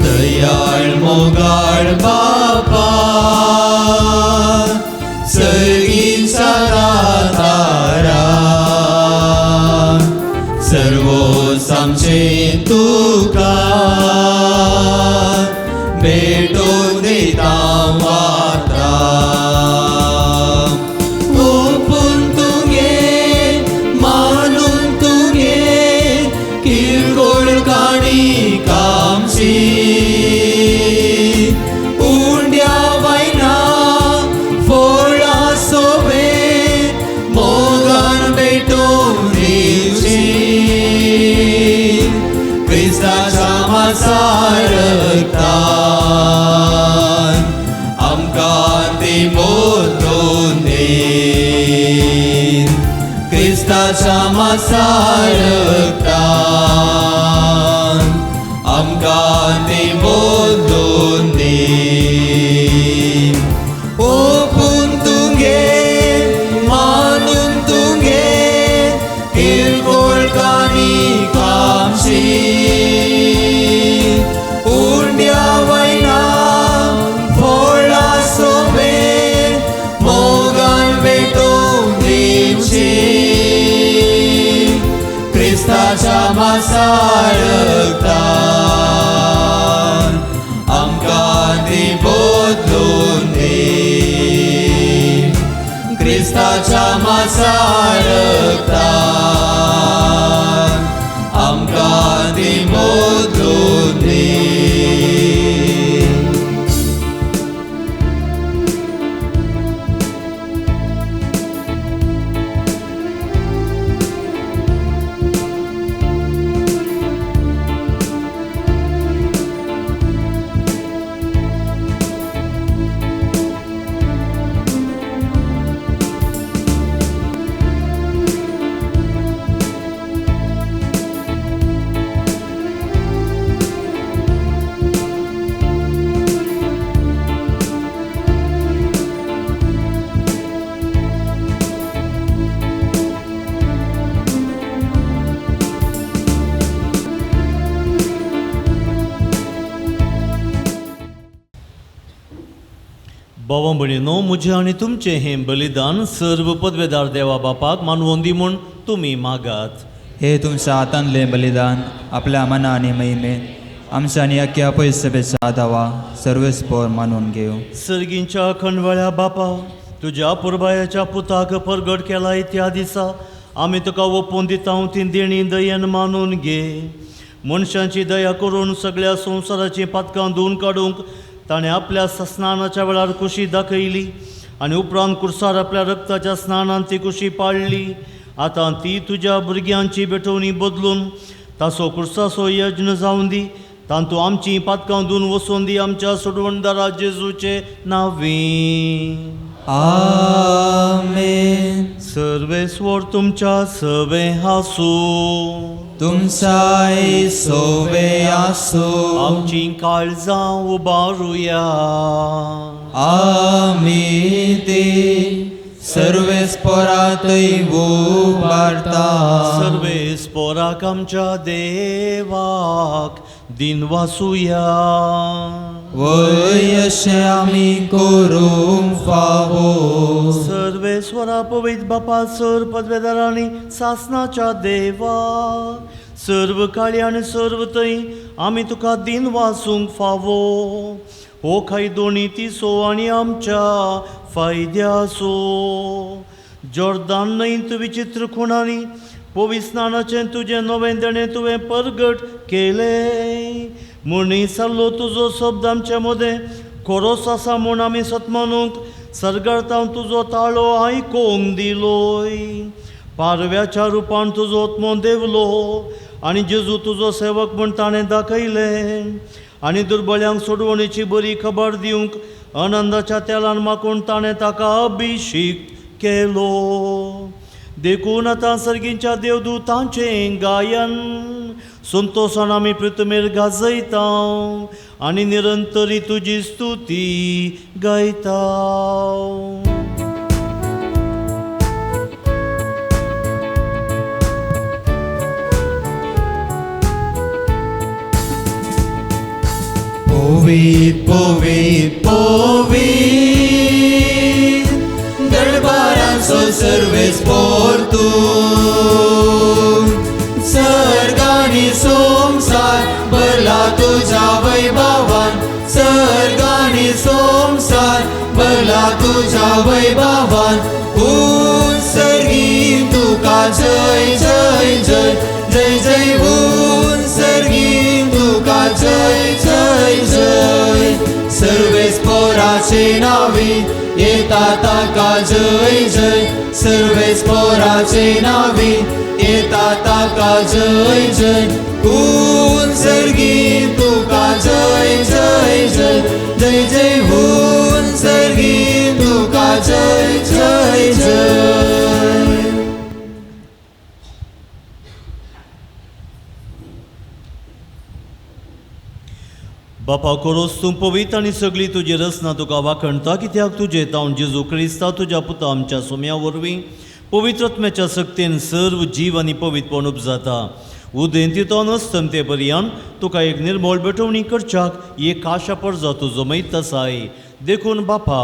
दयाळ मोगाळ बापा, सर्गीच्या दातारा, सर्व आमचें तुका भेटोवन दिता आतां. ओपून तुगे मानून तुगे किरकोळ काणी कामची, उंड्या वयना फोळा सोबे मोगान भेटोवन दिवची. क्रिस्ताच्या मासार रगतान आमकां ती बदलून दी. क्रिस्ताच्या मासार रगतान आमकां ती बदलून दी. ओपून तुगे मानून तुगे किरकोळ काणी कामशी, उंड्या वयना फोळा सोबे मोगान भेटोवन दिवची. क्रिस्ताच्या मासार रगतान आमकां ती बदलून दी. क्रिस्ताच्या मासार रगतान आमकां ती बदलून दी. बाबा भयणीनो, म्हजें आनी तुमचें हें बलिदान सर्व पदवेदार देवा बापाक मानवोन दी म्हूण तुमी मागात. हे तुमच्या हातांतलें बलिदान आपल्या मना आनी महिमेन आमच्या आनी अख्ख्या पयसभेच्या दावा सर्वेस्पोर मानून घेवं. सर्गींच्या खंडवळ्या बापा, तुज्या पुरबायाच्या पुताक परगट केलाय त्या दिसा आमी तुका ओपून दिता ती देणी दयेन मानून घे. मनशांची दया करून सगळ्या संवसाराचीं पातकां धुवन काडूंक ताणें आपल्या स्नानाच्या वेळार कुशी दाखयली आनी उपरांत कुर्सार आपल्या रक्ताच्या स्नानान ती कुशी पाळ्ळी. आतां ती तुज्या भुरग्यांची भेटवणी बदलून ताचो कुर्साचो यज्ञ जावन दी, तांतू आमची पातकां धुवन वचोन दी आमच्या सोडवणदारा जेजूचे नांवी. आमेन. सर्वेस्वर तुमच्या सवे आसूं. तुमच्याय सोवे आसूं. आमची काळजां उबारुया. आमी ती सर्वेस्परातय उबारता. सर्वेस्पराक आमच्या देवाक दिनवासुया. वय अशें आमी करूंक फावो. सर्वेस्वरा पवित्र बापा सर पदवेदारांनी सासनाच्या देवा सर्व काळी आनी सर्व थंय आमी तुका दिनवासूंक फावो. हो खायदोणी तिसो आनी आमच्या फायद्याचो जॉर्दान न्हंयत विचित्र खुणांनी पवित्र स्नानाचें तुजें नवें देणें तुवें परगट केलें. मनीस जाल्लो तुजो शब्द आमचे मदें खरोच आसा म्हूण आमी सतमानूंक सर्गार तुजो ताळो आयकूंक दिलोय. पारव्याच्या रुपान तुजो आत्मो देवलो आनी जेजू तुजो सेवक म्हूण ताणें दाखयलें आनी दुर्बल्यांक सोडवणेची बरी खबर दिवंक आनंदाच्या तेलान माकून ताणें ताका अभिषेक केलो. देखून आतां सर्गींच्या देवदूतांचें गायन संतोशान आमी पृथ्वीर गाजयता आनी निरंतरी तुजी स्तुती गायता. पवीत पवीत पवीत दरबारांचो सर्वेस्पर तूं. सर्ग आनी संवसार भरला तुज्या वैभवान. सर्ग आनी संवसार भरला तुज्या वैभवान. ऊन सर्गी तुका जय जय जय जय जय. ऊन सर्गी तुका जय जय जय. सर्वेस्पराचे नावी येता ताका जय जय. सर्वेस्पराचे नावी येता ताका जय जय. ऊन सर्गी तुका जय जय जय जय जय. ऊन सर्गी तुका जय जय जय. बापा कोरोस तूं पवित्र आनी सगळी तुजी रचना तुका वाखणता कित्याक तुजे तावन जेजू क्रिस्ता तुज्या पुता आमच्या सोम्या वरवीं पवित्र आत्म्याच्या सक्तेन सर्व जीव आनी पवित्रपण उपजाता. उदेंतींतून अस्तंते पर्यंत तुका एक निर्मळ भेटवणी करच्याक एक आशा परजा तूं जमयत आसाय. देखून बापा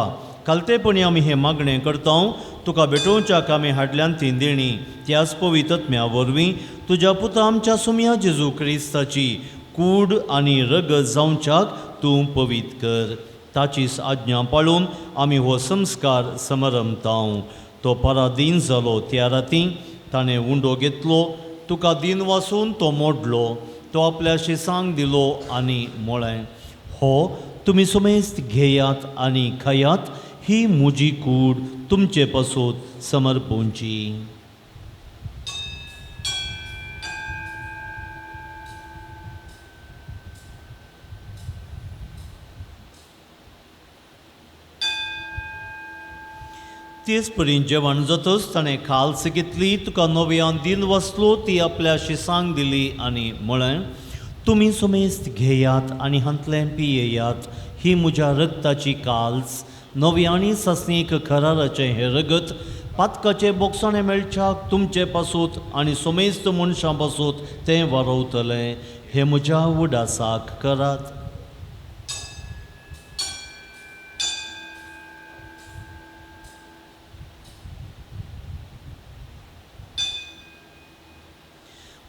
खालतेपणी आमी हें मागणें करता तुका भेटोवच्याक आमी हाडल्यान ती देणी त्याच पवित्र आत्म्या वरवीं तुज्या पुता आमच्या सोम्या जेजू क्रिस्ताची कूड आनी रगत जावच्याक तूं पवित्र कर. ताचीच आज्ञा पाळून आमी हो संस्कार समरमताव. तो परादीन जालो त्या राती ताणें उंडो घेतलो, तुका दिन वासून तो मोडलो, तो आपल्या शिसांक दिलो आनी म्हळें, हो तुमी समेस्त घेयात आनी खायात, ही म्हजी कूड तुमचे पासून समर्पूंची. तेच परी जेवण जातच ताणें खाल्स घेतली, तुका नव्यान दिन वाचलो, ती आपल्या शिसांक दिली आनी म्हळें, तुमी समेस्त घेयात आनी हांतलें पियेयात, ही म्हज्या रक्ताची काल्स, नवी आनी सासणीक कराराचें हें रगत पातकाचे बोगसाणें मेळच्याक तुमचे पासूत आनी समेस्त मनशां पासूत तें वारोवतलें. हें म्हज्या उडासाक करात.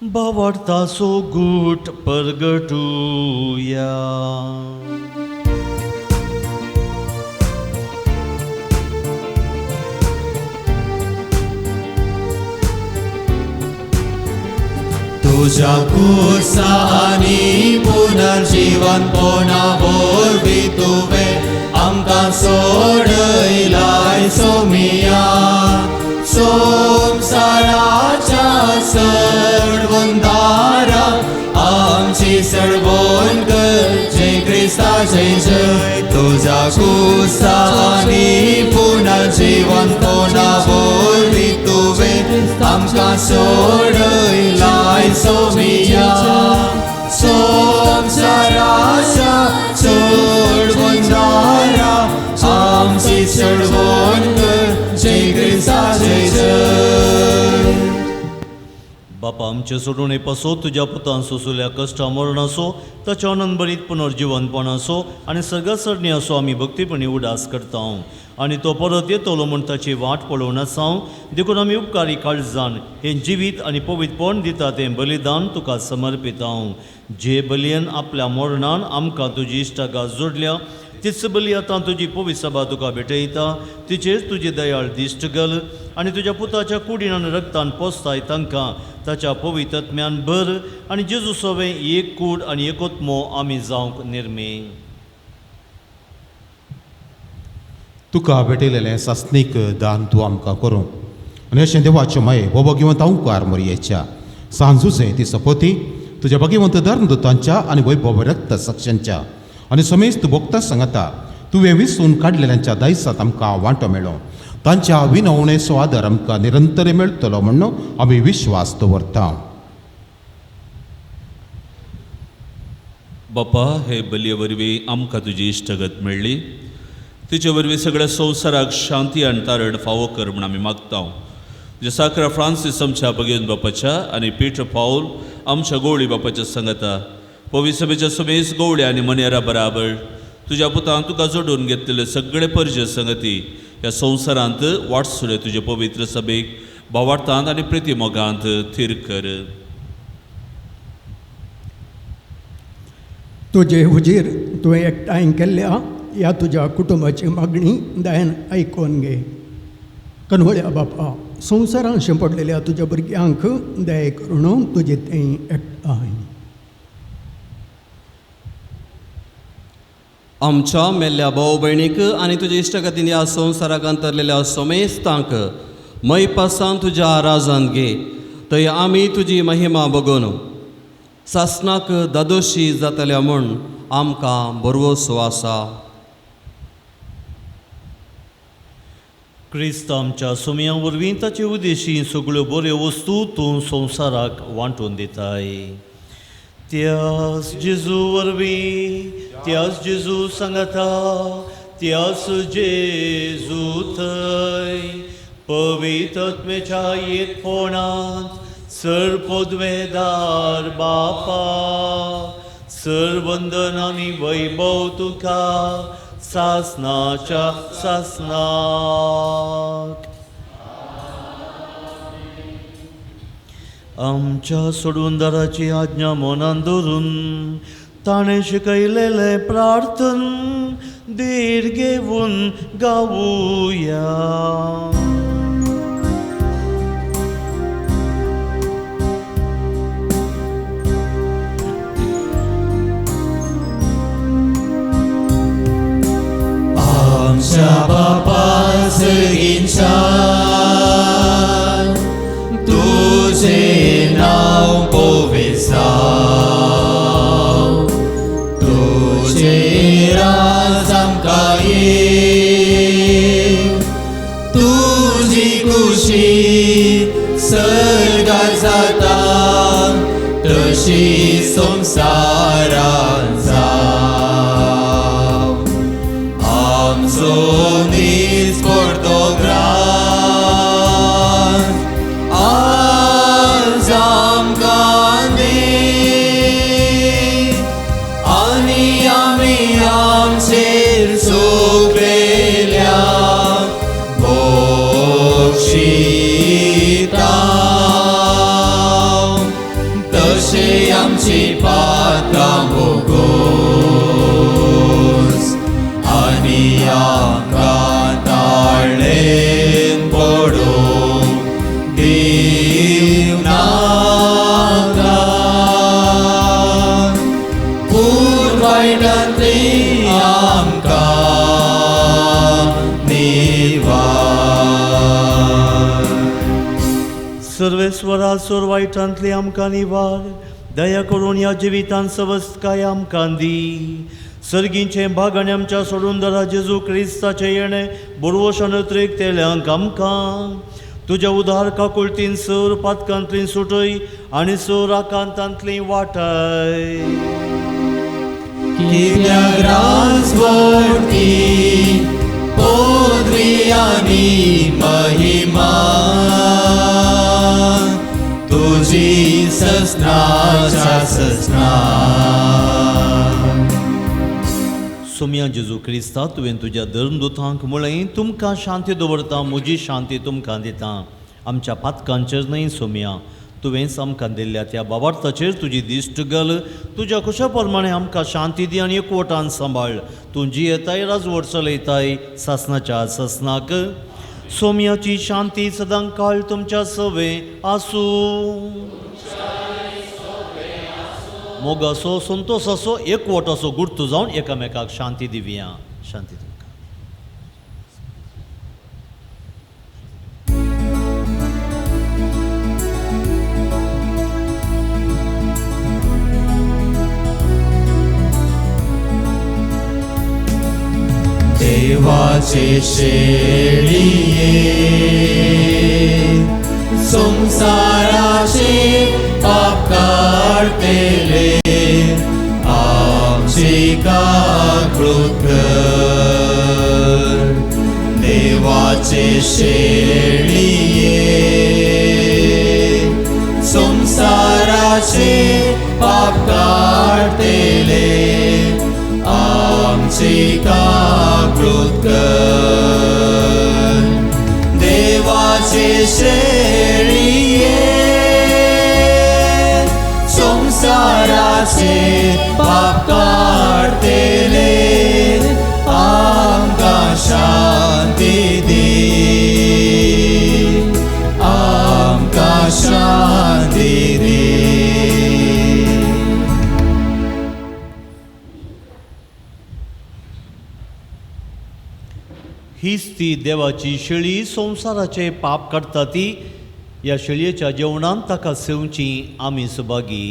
भावार्थाचो गूट परगटुया. तुज्या खुर्सा आनी पुनर्जीवनपणा वरवीं तुवें आमकां सोडयलाय सोमिया. संवसाराच्या सडवंदारा आमची सडवण कर, जय क्रिस्ता जय जय. तुज्या खुर्सा आनी पुनर्जीवनपणा वरवीं तुवें आमकां सोडयलाय सोमिया. संवसाराच्या चडवंदारा आमची चडवण कर, जय क्रिस्ता जय जय. बापा आमचे सोडून पासो तुज्या पुतान सोंसुल्या कश्टा मरणाचो ताच्या आनंदभरीत पुनर्जिवनपणाचो आनी सर्गा सरणी असो आमी भक्तीपणी उदास करता आनी तो परत येतलो म्हूण ताची वाट पळोवन आसा. देखून आमी उपकारी काळजान हें जिवीत आनी पवित्रपण दिता तें बलिदान तुका समर्पिता. जे बलयन आपल्या मरणान आमकां तुजी इश्टागात जोडल्या तीच बली आतां तुजी पवित्र सभा तुका भेटयता. तिचेर तुजी दयाळ दिश्ट घाल आनी तुज्या पुताच्या कुडीन आनी रक्तान पोसताय तांकां ताच्या पवित्र आत्म्यान भर आनी जेजू सवें एक कूड आनी एकोत्मो आमी जावंक निर्मे. तुका भेटयलेलें सासणीक दान तूं आमकां करूं आनी अशें देवाचें माये हो भगवंत अंकार मोरयेच्या सांजुजें ती सपोती तुज्या भगवंत धर्मदूतांच्या आनी वैभव रक्त साक्षांच्या आनी समेस्त भोगता सांगता तुवें विसून काडलेल्यांच्या दायसांत आमकां वांटो मेळो. तांच्या विनवणेचो आदार आमकां निरंतर मेळटलो म्हूण आमी विश्वास दवरता. बापा, हे बलये वरवीं आमकां तुजी इश्टगत मेळ्ळी. तिचे वरवीं सगळ्या संवसाराक शांती आनी तारण फावो कर म्हूण आमी मागता. तुज्या साकरा फ्रांसीस आमच्या भगेवन बापाच्या आनी पीटर पावल आमच्या गवळी बापाच्या सांगता पवित्र सभेच्या समेस गवळी आनी मनेरा बराबर तुज्या पुतान तुका जोडून घेतलेले सगळे परजे संगती ह्या संवसारांत वाटसुले तुजे पवित्र सभेक भावार्थांत आनी प्रितीमोगांत थीर कर. तुजे हुजीर तुवें एकठांय केल्ल्या ह्या तुज्या कुटुंबाची मागणी दयान आयकोन घे. कनवळ्या बापा, संवसारांत शिंपडलेल्या तुज्या भुरग्यांक दया करून तुजे तें एकठांय. आमच्या मेल्ल्या भाव भयणीक आनी तुज्या इश्टगतीन ह्या संवसाराक अंतरलेल्या समेस्तांक मैपासान तुज्या राजांत घे. थंय आमी तुजी महिमा बगोन सासणाक दादोशी जातल्या म्हूण आमकां भरवसो आसा. क्रिस्त आमच्या सुमया वरवीं ताचे उदेशी सगळ्यो बऱ्यो वस्तू तूं संवसाराक वांटून दिताय. त्यास जेजू वरवीं, त्यास जेजू सांगता, त्यास जेजू थंय पवित्र आत्म्याच्या एकपणांत सर पदवेदार बापा, सर वंदन आनी वैभव तुका सासनाच्या सासनाक. आमच्या सोडूनदाराची आज्ञा मनान धरून ताणें शिकयलेलें प्रार्थन धीर घेवन गावुया. आमच्या बापा सगींच्या तुझे नांव पवित्र जावं, तुझे राज आमकां येवं, तुजी खुशी सर्गार जाता तशी संवसारांत जावं. आमचो नीज पडतो ग्रास आज आमकां दी आनी आमी आमचेर चुकलेल्या बक्षिता तशें आमची पातकां भोगो. सर्वेस्वरा सोर वायटांतली आमकां निवार दया करून ह्या जिवितान सवस्तकाय आमकां दी. सर्गींचें भागांनी आमच्या सोडून दरा जेजू क्रिस्ताचें येणें बोरवशान त्रेकतेल्यांक आमकां तुज्या उदार काकुळतीन सर पातकांतली सुटय आनी सर आकांतांतली वाटाय. कित्याक राजवटी पोदरी आनी महिमा तुजी ससनाच्या ससना. सोम्या जेजू क्रिस्ता तुवें तुज्या धर्मदुतांक म्हळें तुमकां शांती दवरता म्हजी शांती तुमकां दिता. आमच्या पातकांचेर न्हय सोम्या तुवेंच आमकां दिल्ल्या त्या बाबार्थाचेर तुजी दिश्ट घाल. तुज्या कुशा प्रमाणें आमकां शांती दी आनी एकवटान सांबाळ. तूं जियेताय राजवट चलयताय सासनाच्या सासनाक. सोम्याची शांती सदां काळ तुमच्या सवे आसूं. मोगाचो संतोसाचो एकवटाचो गुर्तू जावन एकामेकाक शांती दिवया. शांती तुमकां. देवाचे शेळये संसाराचे पाप काडतेले आमची काकळूत कर. देवाचे शेळये संसाराचे पाप काडतेले आमची काकळूत कर. देवाचे शेळये संसाराचे पाप काडतेले आमकां शांती दी आमकां शांती दी. हीच ती देवाची शेळी संवसाराचे पाप काडटा ती. ह्या शेळयेच्या जेवणान ताका सेवची आमी सुभागी.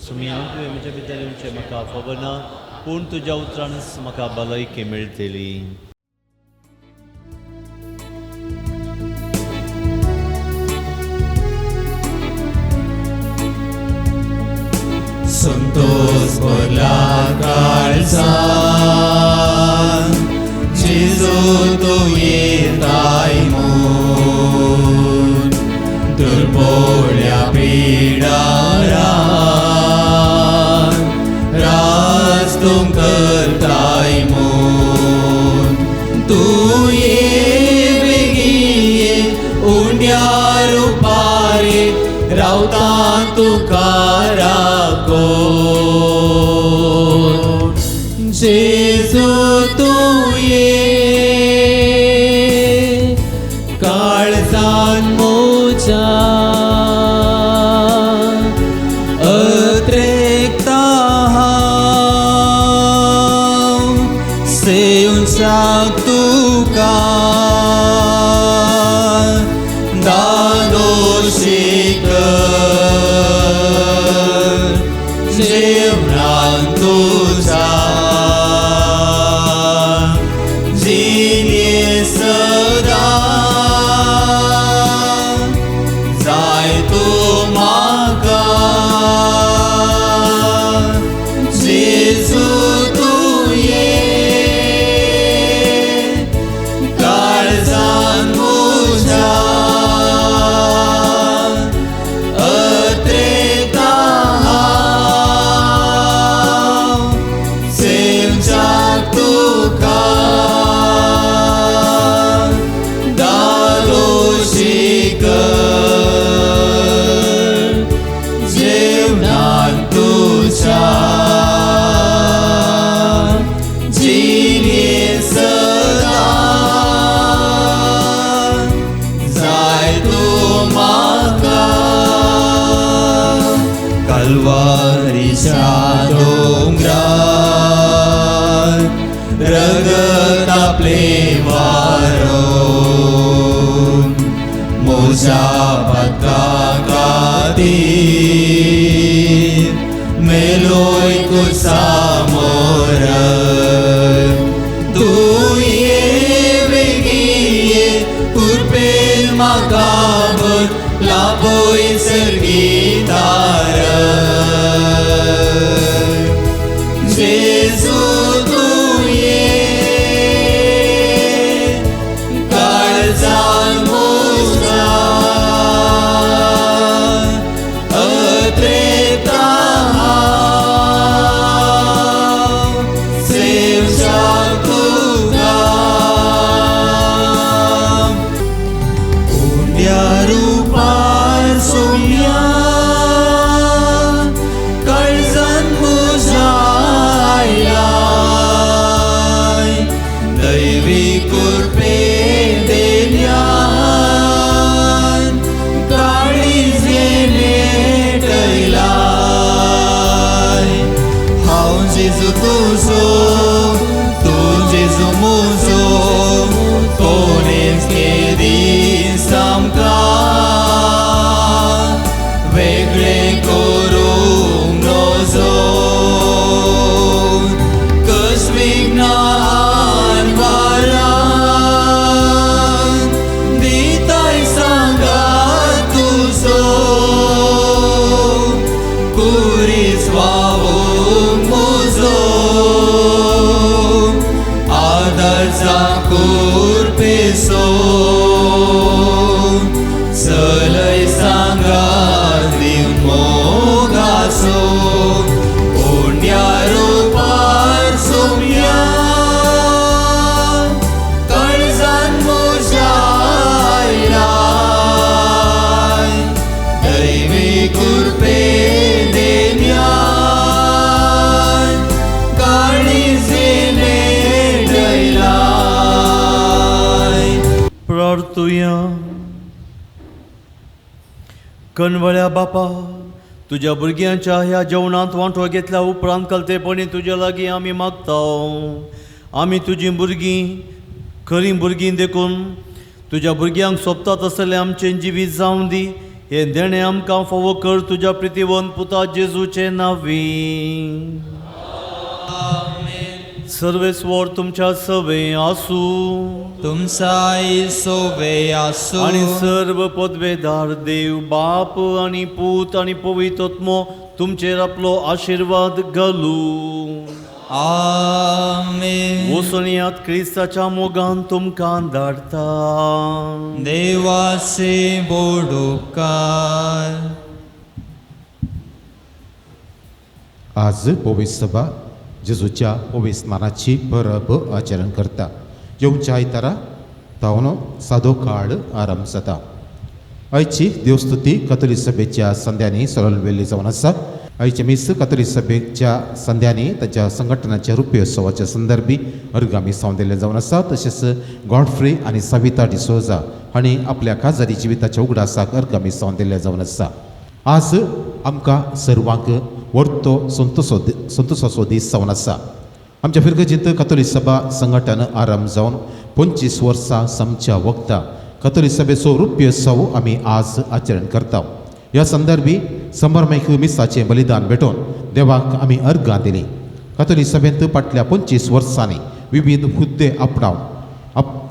सुम्या तुवें म्हज्या भितर येवचें म्हाका खबर ना पूण तुज्या उतरानच म्हाका भलायकी मेळटली. संतोष भरला काळजान जेजू तूं येताय म्हूण दुर्बोळ्या पिडारान राज तूं करताय म्हूण. तूं ये बेगीन ये उंड्या रुपार रावता तुका राखोन. जेजू तूं ये काळजान म्हज्या अत्रेकता हांव सेवच्याक तुका दादोशी कर जेवणान तुज्या जिणे सदां जाय तूं म्हाका. जेजू तूं ये काळजान म्हज्या अत्रेकता हांव सेवच्याक तुका दादोशी कर जेवणान तुज्या जिणे सदां जाय तूं म्हाका. कल्वारीच्या दोंगरार रगत आपलें वारोवन म्हज्या पातकां मेलोय कुसा मोरन तूं ये बेगीये कुरपेन म्हाका भर लाभोय सर्गीतार जेजू तूं ये काळजान म्हज्या अत्रेता हांव सेवशाक तुका उंड्या रुपार सोम्या काळजान म्हज्या आयलाय दैवी कुरपे देन्यान काळीज नेटयलाय हांव जेजू तुजो तूं जेजू म्हजो कोणेच केदीस आमकां वेगळे करूंक नजो कसविघ्नान वारान दिताय सांगात तुजो कुरीस वावूंक म्हजो आदरचा कुरपेसो चलय सांगात दिवन मोगाचो उंड्या रुपार सोम्या काळजान म्हज्या आयलाय दैवी कुरपे देन्यान काळीज नेटयलाय. प्रार्थुया. कणवळ्या बापा, तुज्या भुरग्यांच्या ह्या जेवणांत वांटो घेतल्या उपरांत कलतेपणी तुज्या लागीं आमी मागता. आमी तुजीं भुरगीं, खरीं भुरगीं देखून तुज्या भुरग्यांक सोबता तसलें आमचें जिवीत जावं दी. हें देणें आमकां फावो कर तुज्या प्रितीवंत पुता जेजूचे नांवी. सर्वेस्वर तुमच्या सवे आसूं. तुमचाय सोवे आसूं. आनी सर्व पदवेदार देव बाप आनी पूत आनी पवित्र आत्मो तुमचेर आपलो आशिर्वाद घालूं. आमेन. वचून क्रिस्ताच्या मोगान तुमकां धाडटा. देवाचे बोडुकार. आज पवित्र सभा जेजूच्या पवित्र स्नानाची परब आचरण करता. येवच्या आयतारा तावन सादो काळ आरंभ जाता. आयची देवस्तुती कथोलीक सभेच्या संध्यांनी सरळ जावन आसा. आयचे मीस कथोलीक सभेच्या संध्यांनी ताच्या संघटनाच्या रुप्योत्सवाच्या संदर्भी अर्गामी सावन जावन आसा. तशेंच गॉडफ्री आनी सविता डिसोजा हांणी आपल्या काजारी जिविताच्या उगडासाक अर्गामी सावन दिल्लें जावन आसा. आज आमकां सर्वांक वर्तो संतोसाचो दीस जावन आसा. आमच्या फिरगजींत कथोलीक सभा संघटन आरंभ जावन 25 वर्सां समच्या वखदां कथोलीक सभेचो रुप्योत्सव आमी आज आचरण करता. ह्या संदर्भी संभ्रमेक मिसाचें बलिदान भेटोवन देवाक आमी अर्गां दिलीं. कथोलीक सभेंत फाटल्या 25 वर्सांनी विविध हुद्दे आपणावन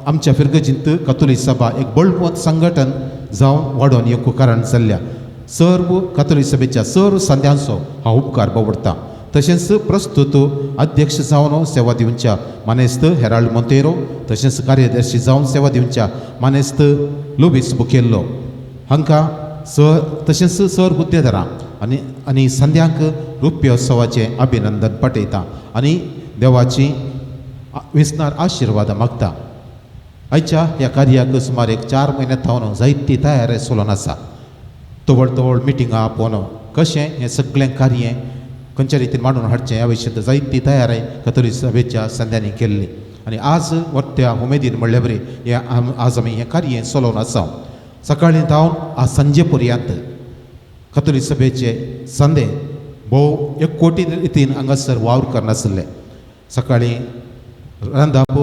आमच्या फिरगजींत कथोलीक सभा एक बळवंत संघटन जावन वाडोवन येवंक कारण जाल्ल्या सर्व कथोलीक सभेच्या सर्व संद्यांचो हांव उपकार बावडटा. तशेंच प्रस्तुत अध्यक्ष जावन सेवा दिवच्या मानेस्त हेराल्ड मोंतेरो, तशेंच कार्यदर्शी जावन सेवा दिवच्या मानेस्त लुबीस बुकेल्लो हांकां सर तशेंच सर हुद्देदारां आनी आनी संद्यांक रुप्योत्सवाचें अभिनंदन पाठयता आनी देवाची विसनार आशिर्वाद मागता. आयच्या ह्या कार्याक सुमार एक 4 म्हयन्या थावन जायती तयारी चलोवन आसा. तवळ तवळ मिटिंगां आपोवन कशें हें सगळें कार्य खंयच्या रितीन मांडून हाडचें ह्या विशयांत जायती तयारी कथोलीक सभेच्या संद्यांनी केल्ली आनी आज वर्त्या उमेदीन म्हणल्या बरी हें आज आमी हें कार्य चलोवन आसा. सकाळीं धांवन आज सांजे पर्यंत कथोलीक सभेचे संदे भोव एक कोटी रितीन हांगासर वावर करनासले. सकाळीं रांदाप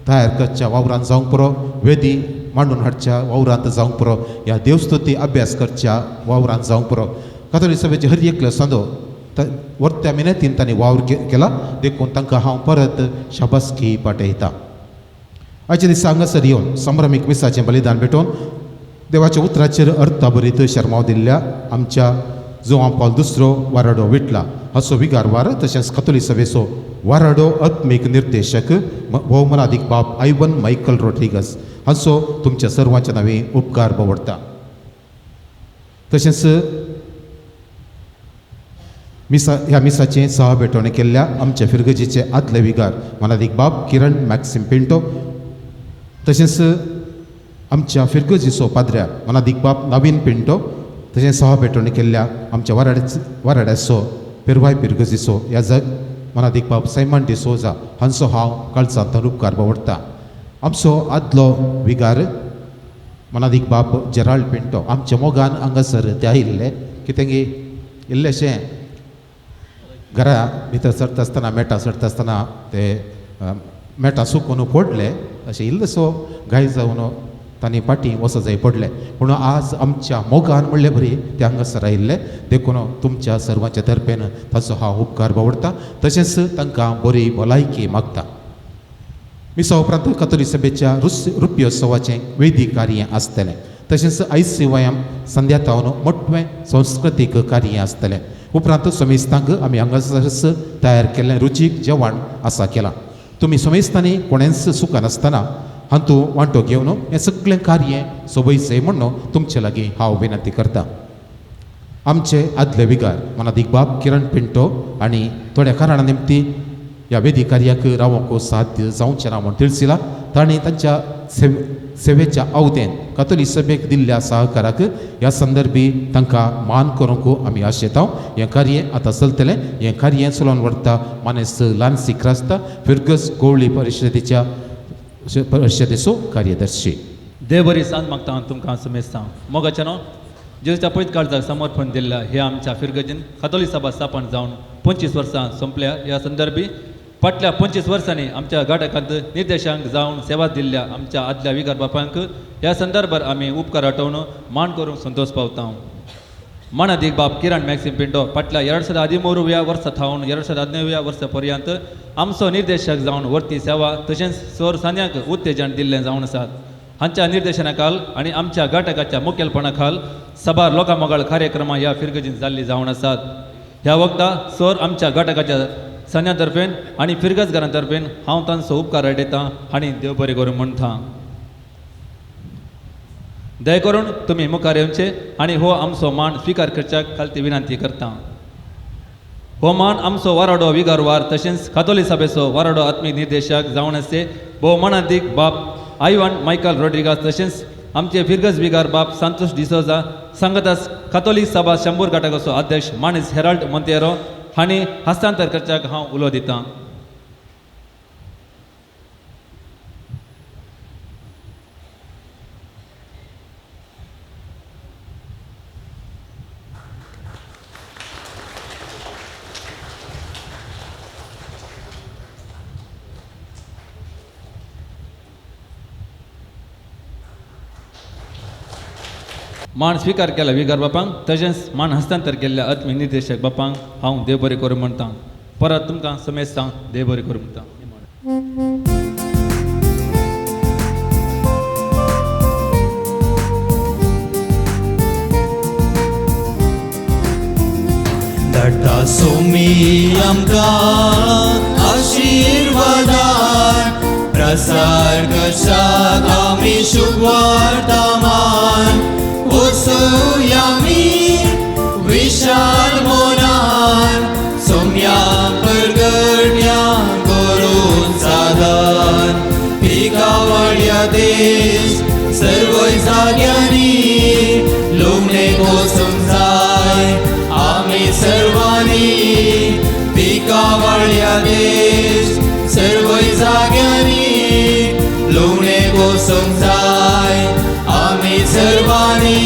तयार करच्या वावरांत जावंक पुरो, वेदी मांडून हाडच्या वावरांत जावंक पुरो, ह्या देवस्तुती अभ्यास करच्या वावरांत जावंक पुरो. कातोलीक सभेचे हर एकलो सांदो वर्त्या मिनतीन तांणी वावर केला देखून तांकां हांव परत शाबासकी पाठयता. आयच्या दिसा हांगासर येवन संभ्रमीक मिसाचें बलिदान भेटोवन देवाच्या उतराचेर अर्थाभरीत शर्माव दिल्ल्या आमच्या जुआं पावल दुसरो वाराडो विटला हाचो विगारवार तशेंच कातोलीक सभेचो वाराडो आत्मीक निर्देशक भोवमनादीक बाब आयवन मायकल रोड्रिगस हाचो तुमच्या सर्वांच्या नांवे उपकार बवडटा. तशेंच मिसा ह्या मिसाचें सहा भेटवणें केल्ल्या आमच्या फिरगजीचे आदले विगार मनादीक बाब किरण मॅक्सिम पिंटो तशेंच आमच्या फिरगजीचो पाद्र्या मनादीक बाब नवीन पिंटो तशेंच सहा भेटवणें केल्ल्या आमच्या वाराड्याचो पिरवाय फिरगजीचो याजक मनादीक बाब सायमन डिसोजा हांचो हांव काळजांत उपकार बवडटा. आमचो आदलो विगार मनादीक बाब जेराल्ड पिंटो आमच्या मोगान हांगासर ते आयिल्ले की तेंगे इल्लेशें घरा भितर सरता आसतना मेटां सरता आसतना ते मेटां सुकून पडले अशें इल्लोसो घाय जावन तांणी फाटीं वचो जाय पडले पूण आज आमच्या मोगान म्हणले बरी ते हांगासर आयिल्ले देखून तुमच्या सर्वांच्या तर्फेन ताचो हांव उपकार बावडटा तशेंच तांकां बरी भलायकी मागता. मिसा उपरांत कातोलीक सभेच्या रुप्योत्सवाचें वेदीक कार्य आसतलें तशेंच आयसीवायम संध्या तावन मोटवें संस्कृतीक कार्य आसतलें. उपरांत समेस्तांक आमी हांगासरच तयार केल्लें रुचीक जेवण आसा केलां. तुमी समेस्तांनी कोणेंच सुकनासतना हातूंत वांटो घेवन हें सगळें कार्य सोबयचें म्हणून तुमचे लागीं हांव विनंती करता. आमचे आदले विगार मनादीक बाब किरण पिंटो आनी थोड्या कारणा निमती ह्या वेदी कार्याक रावंक साध्य जावचें ना म्हूण तिळसिला तांणी तांच्या सेवेच्या आवदेन कातोलीक सभेक दिल्ल्या सहकाराक ह्या संदर्भी तांकां मान करूंक आमी आशेता. हें कार्य आतां चलतलें. हें कार्य चलोवन व्हरता मानेस्त लान्सी क्रास्ता फिरगस गोवळी परिशदेच्या परिशदेचो कार्यदर्शी. देव बरी सांज मागता तुमकां समेस्तां मोगाच्या न्हू जेजूच्या पयत काळजाक समर्पण दिल्ल्या ह्या आमच्या फिरगजीन कातोलीक सभा स्थापन जावन 25 वर्सां सोंपल्या. ह्या संदर्भी फाटल्या 25 वर्सांनी आमच्या घटकांत निर्देशांक जावन सेवा दिल्ल्या आमच्या आदल्या विगार बापांक ह्या संदर्भार आमी उपकार आठोवन मान करूंक संतोश पावता. मानादीक बाब किरण मॅक्सिम पिंटो फाटल्या 2013व्या वर्सा थावन 2019व्या वर्सा पर्यंत आमचो निर्देशक जावन वर्ती सेवा तशेंच सोर सांद्यांक उत्तेजन दिल्लें जावन आसात. हांच्या निर्देशना खाल आनी आमच्या घटकाच्या मुखेलपणा खाल साबार लोकां मोगाळ कार्यक्रमां ह्या फिरगजीन जाल्लीं जावन आसात. ह्या वखदा सोर आमच्या घटकाच्या सन्या तर्फेन आनी फिरगजगारां तर्फेन हांव तांचो उपकार आडयतां आनी देव बरें करूं म्हणटा. दया करून तुमी मुखार येवचे आनी हो आमचो मान स्विकार करच्याक खालती विनंती करता. हो मान आमचो वाराडो विगारवार तशेंच कातोलीक सभेचो वाराडो आत्मीक निर्देशक जावन आसचे भोव मानादीक बाब आयवान मायकल रोड्रिगास तशेंच आमचे फिरगज विगार बाब संतोष डिसोजा सांगतास कातोलीक सभा शंबूर घटकाचो अध्यक्ष मानेस हेराल्ड मोंतेरो हांणी हस्तांतर करच्याक हांव उलो दितां. मान स्विकार केला विगार बापांक तशेंच मान हस्तांतर केल्ल्या आत्मीक निर्देशक बापांक हांव देव बरें करूं म्हणटा. परत तुमकां समेस्तांक देव बरें करूं म्हणटा. धाडटा सोमी आमकां आशिर्वादान प्रसार करशाक आमी शुभवर्तमान वसुयामी विशाल मोनान सोम्या परगट्या करून साधन पिकावळ्या देश सर्वय जाग्यांनी लुमणे कोसूंक जाय आमी सर्वांनी पिकावळ्या देश सर्वय जाग्यांनी लुमणे कोसूंक जाय आमी सर्वांनी.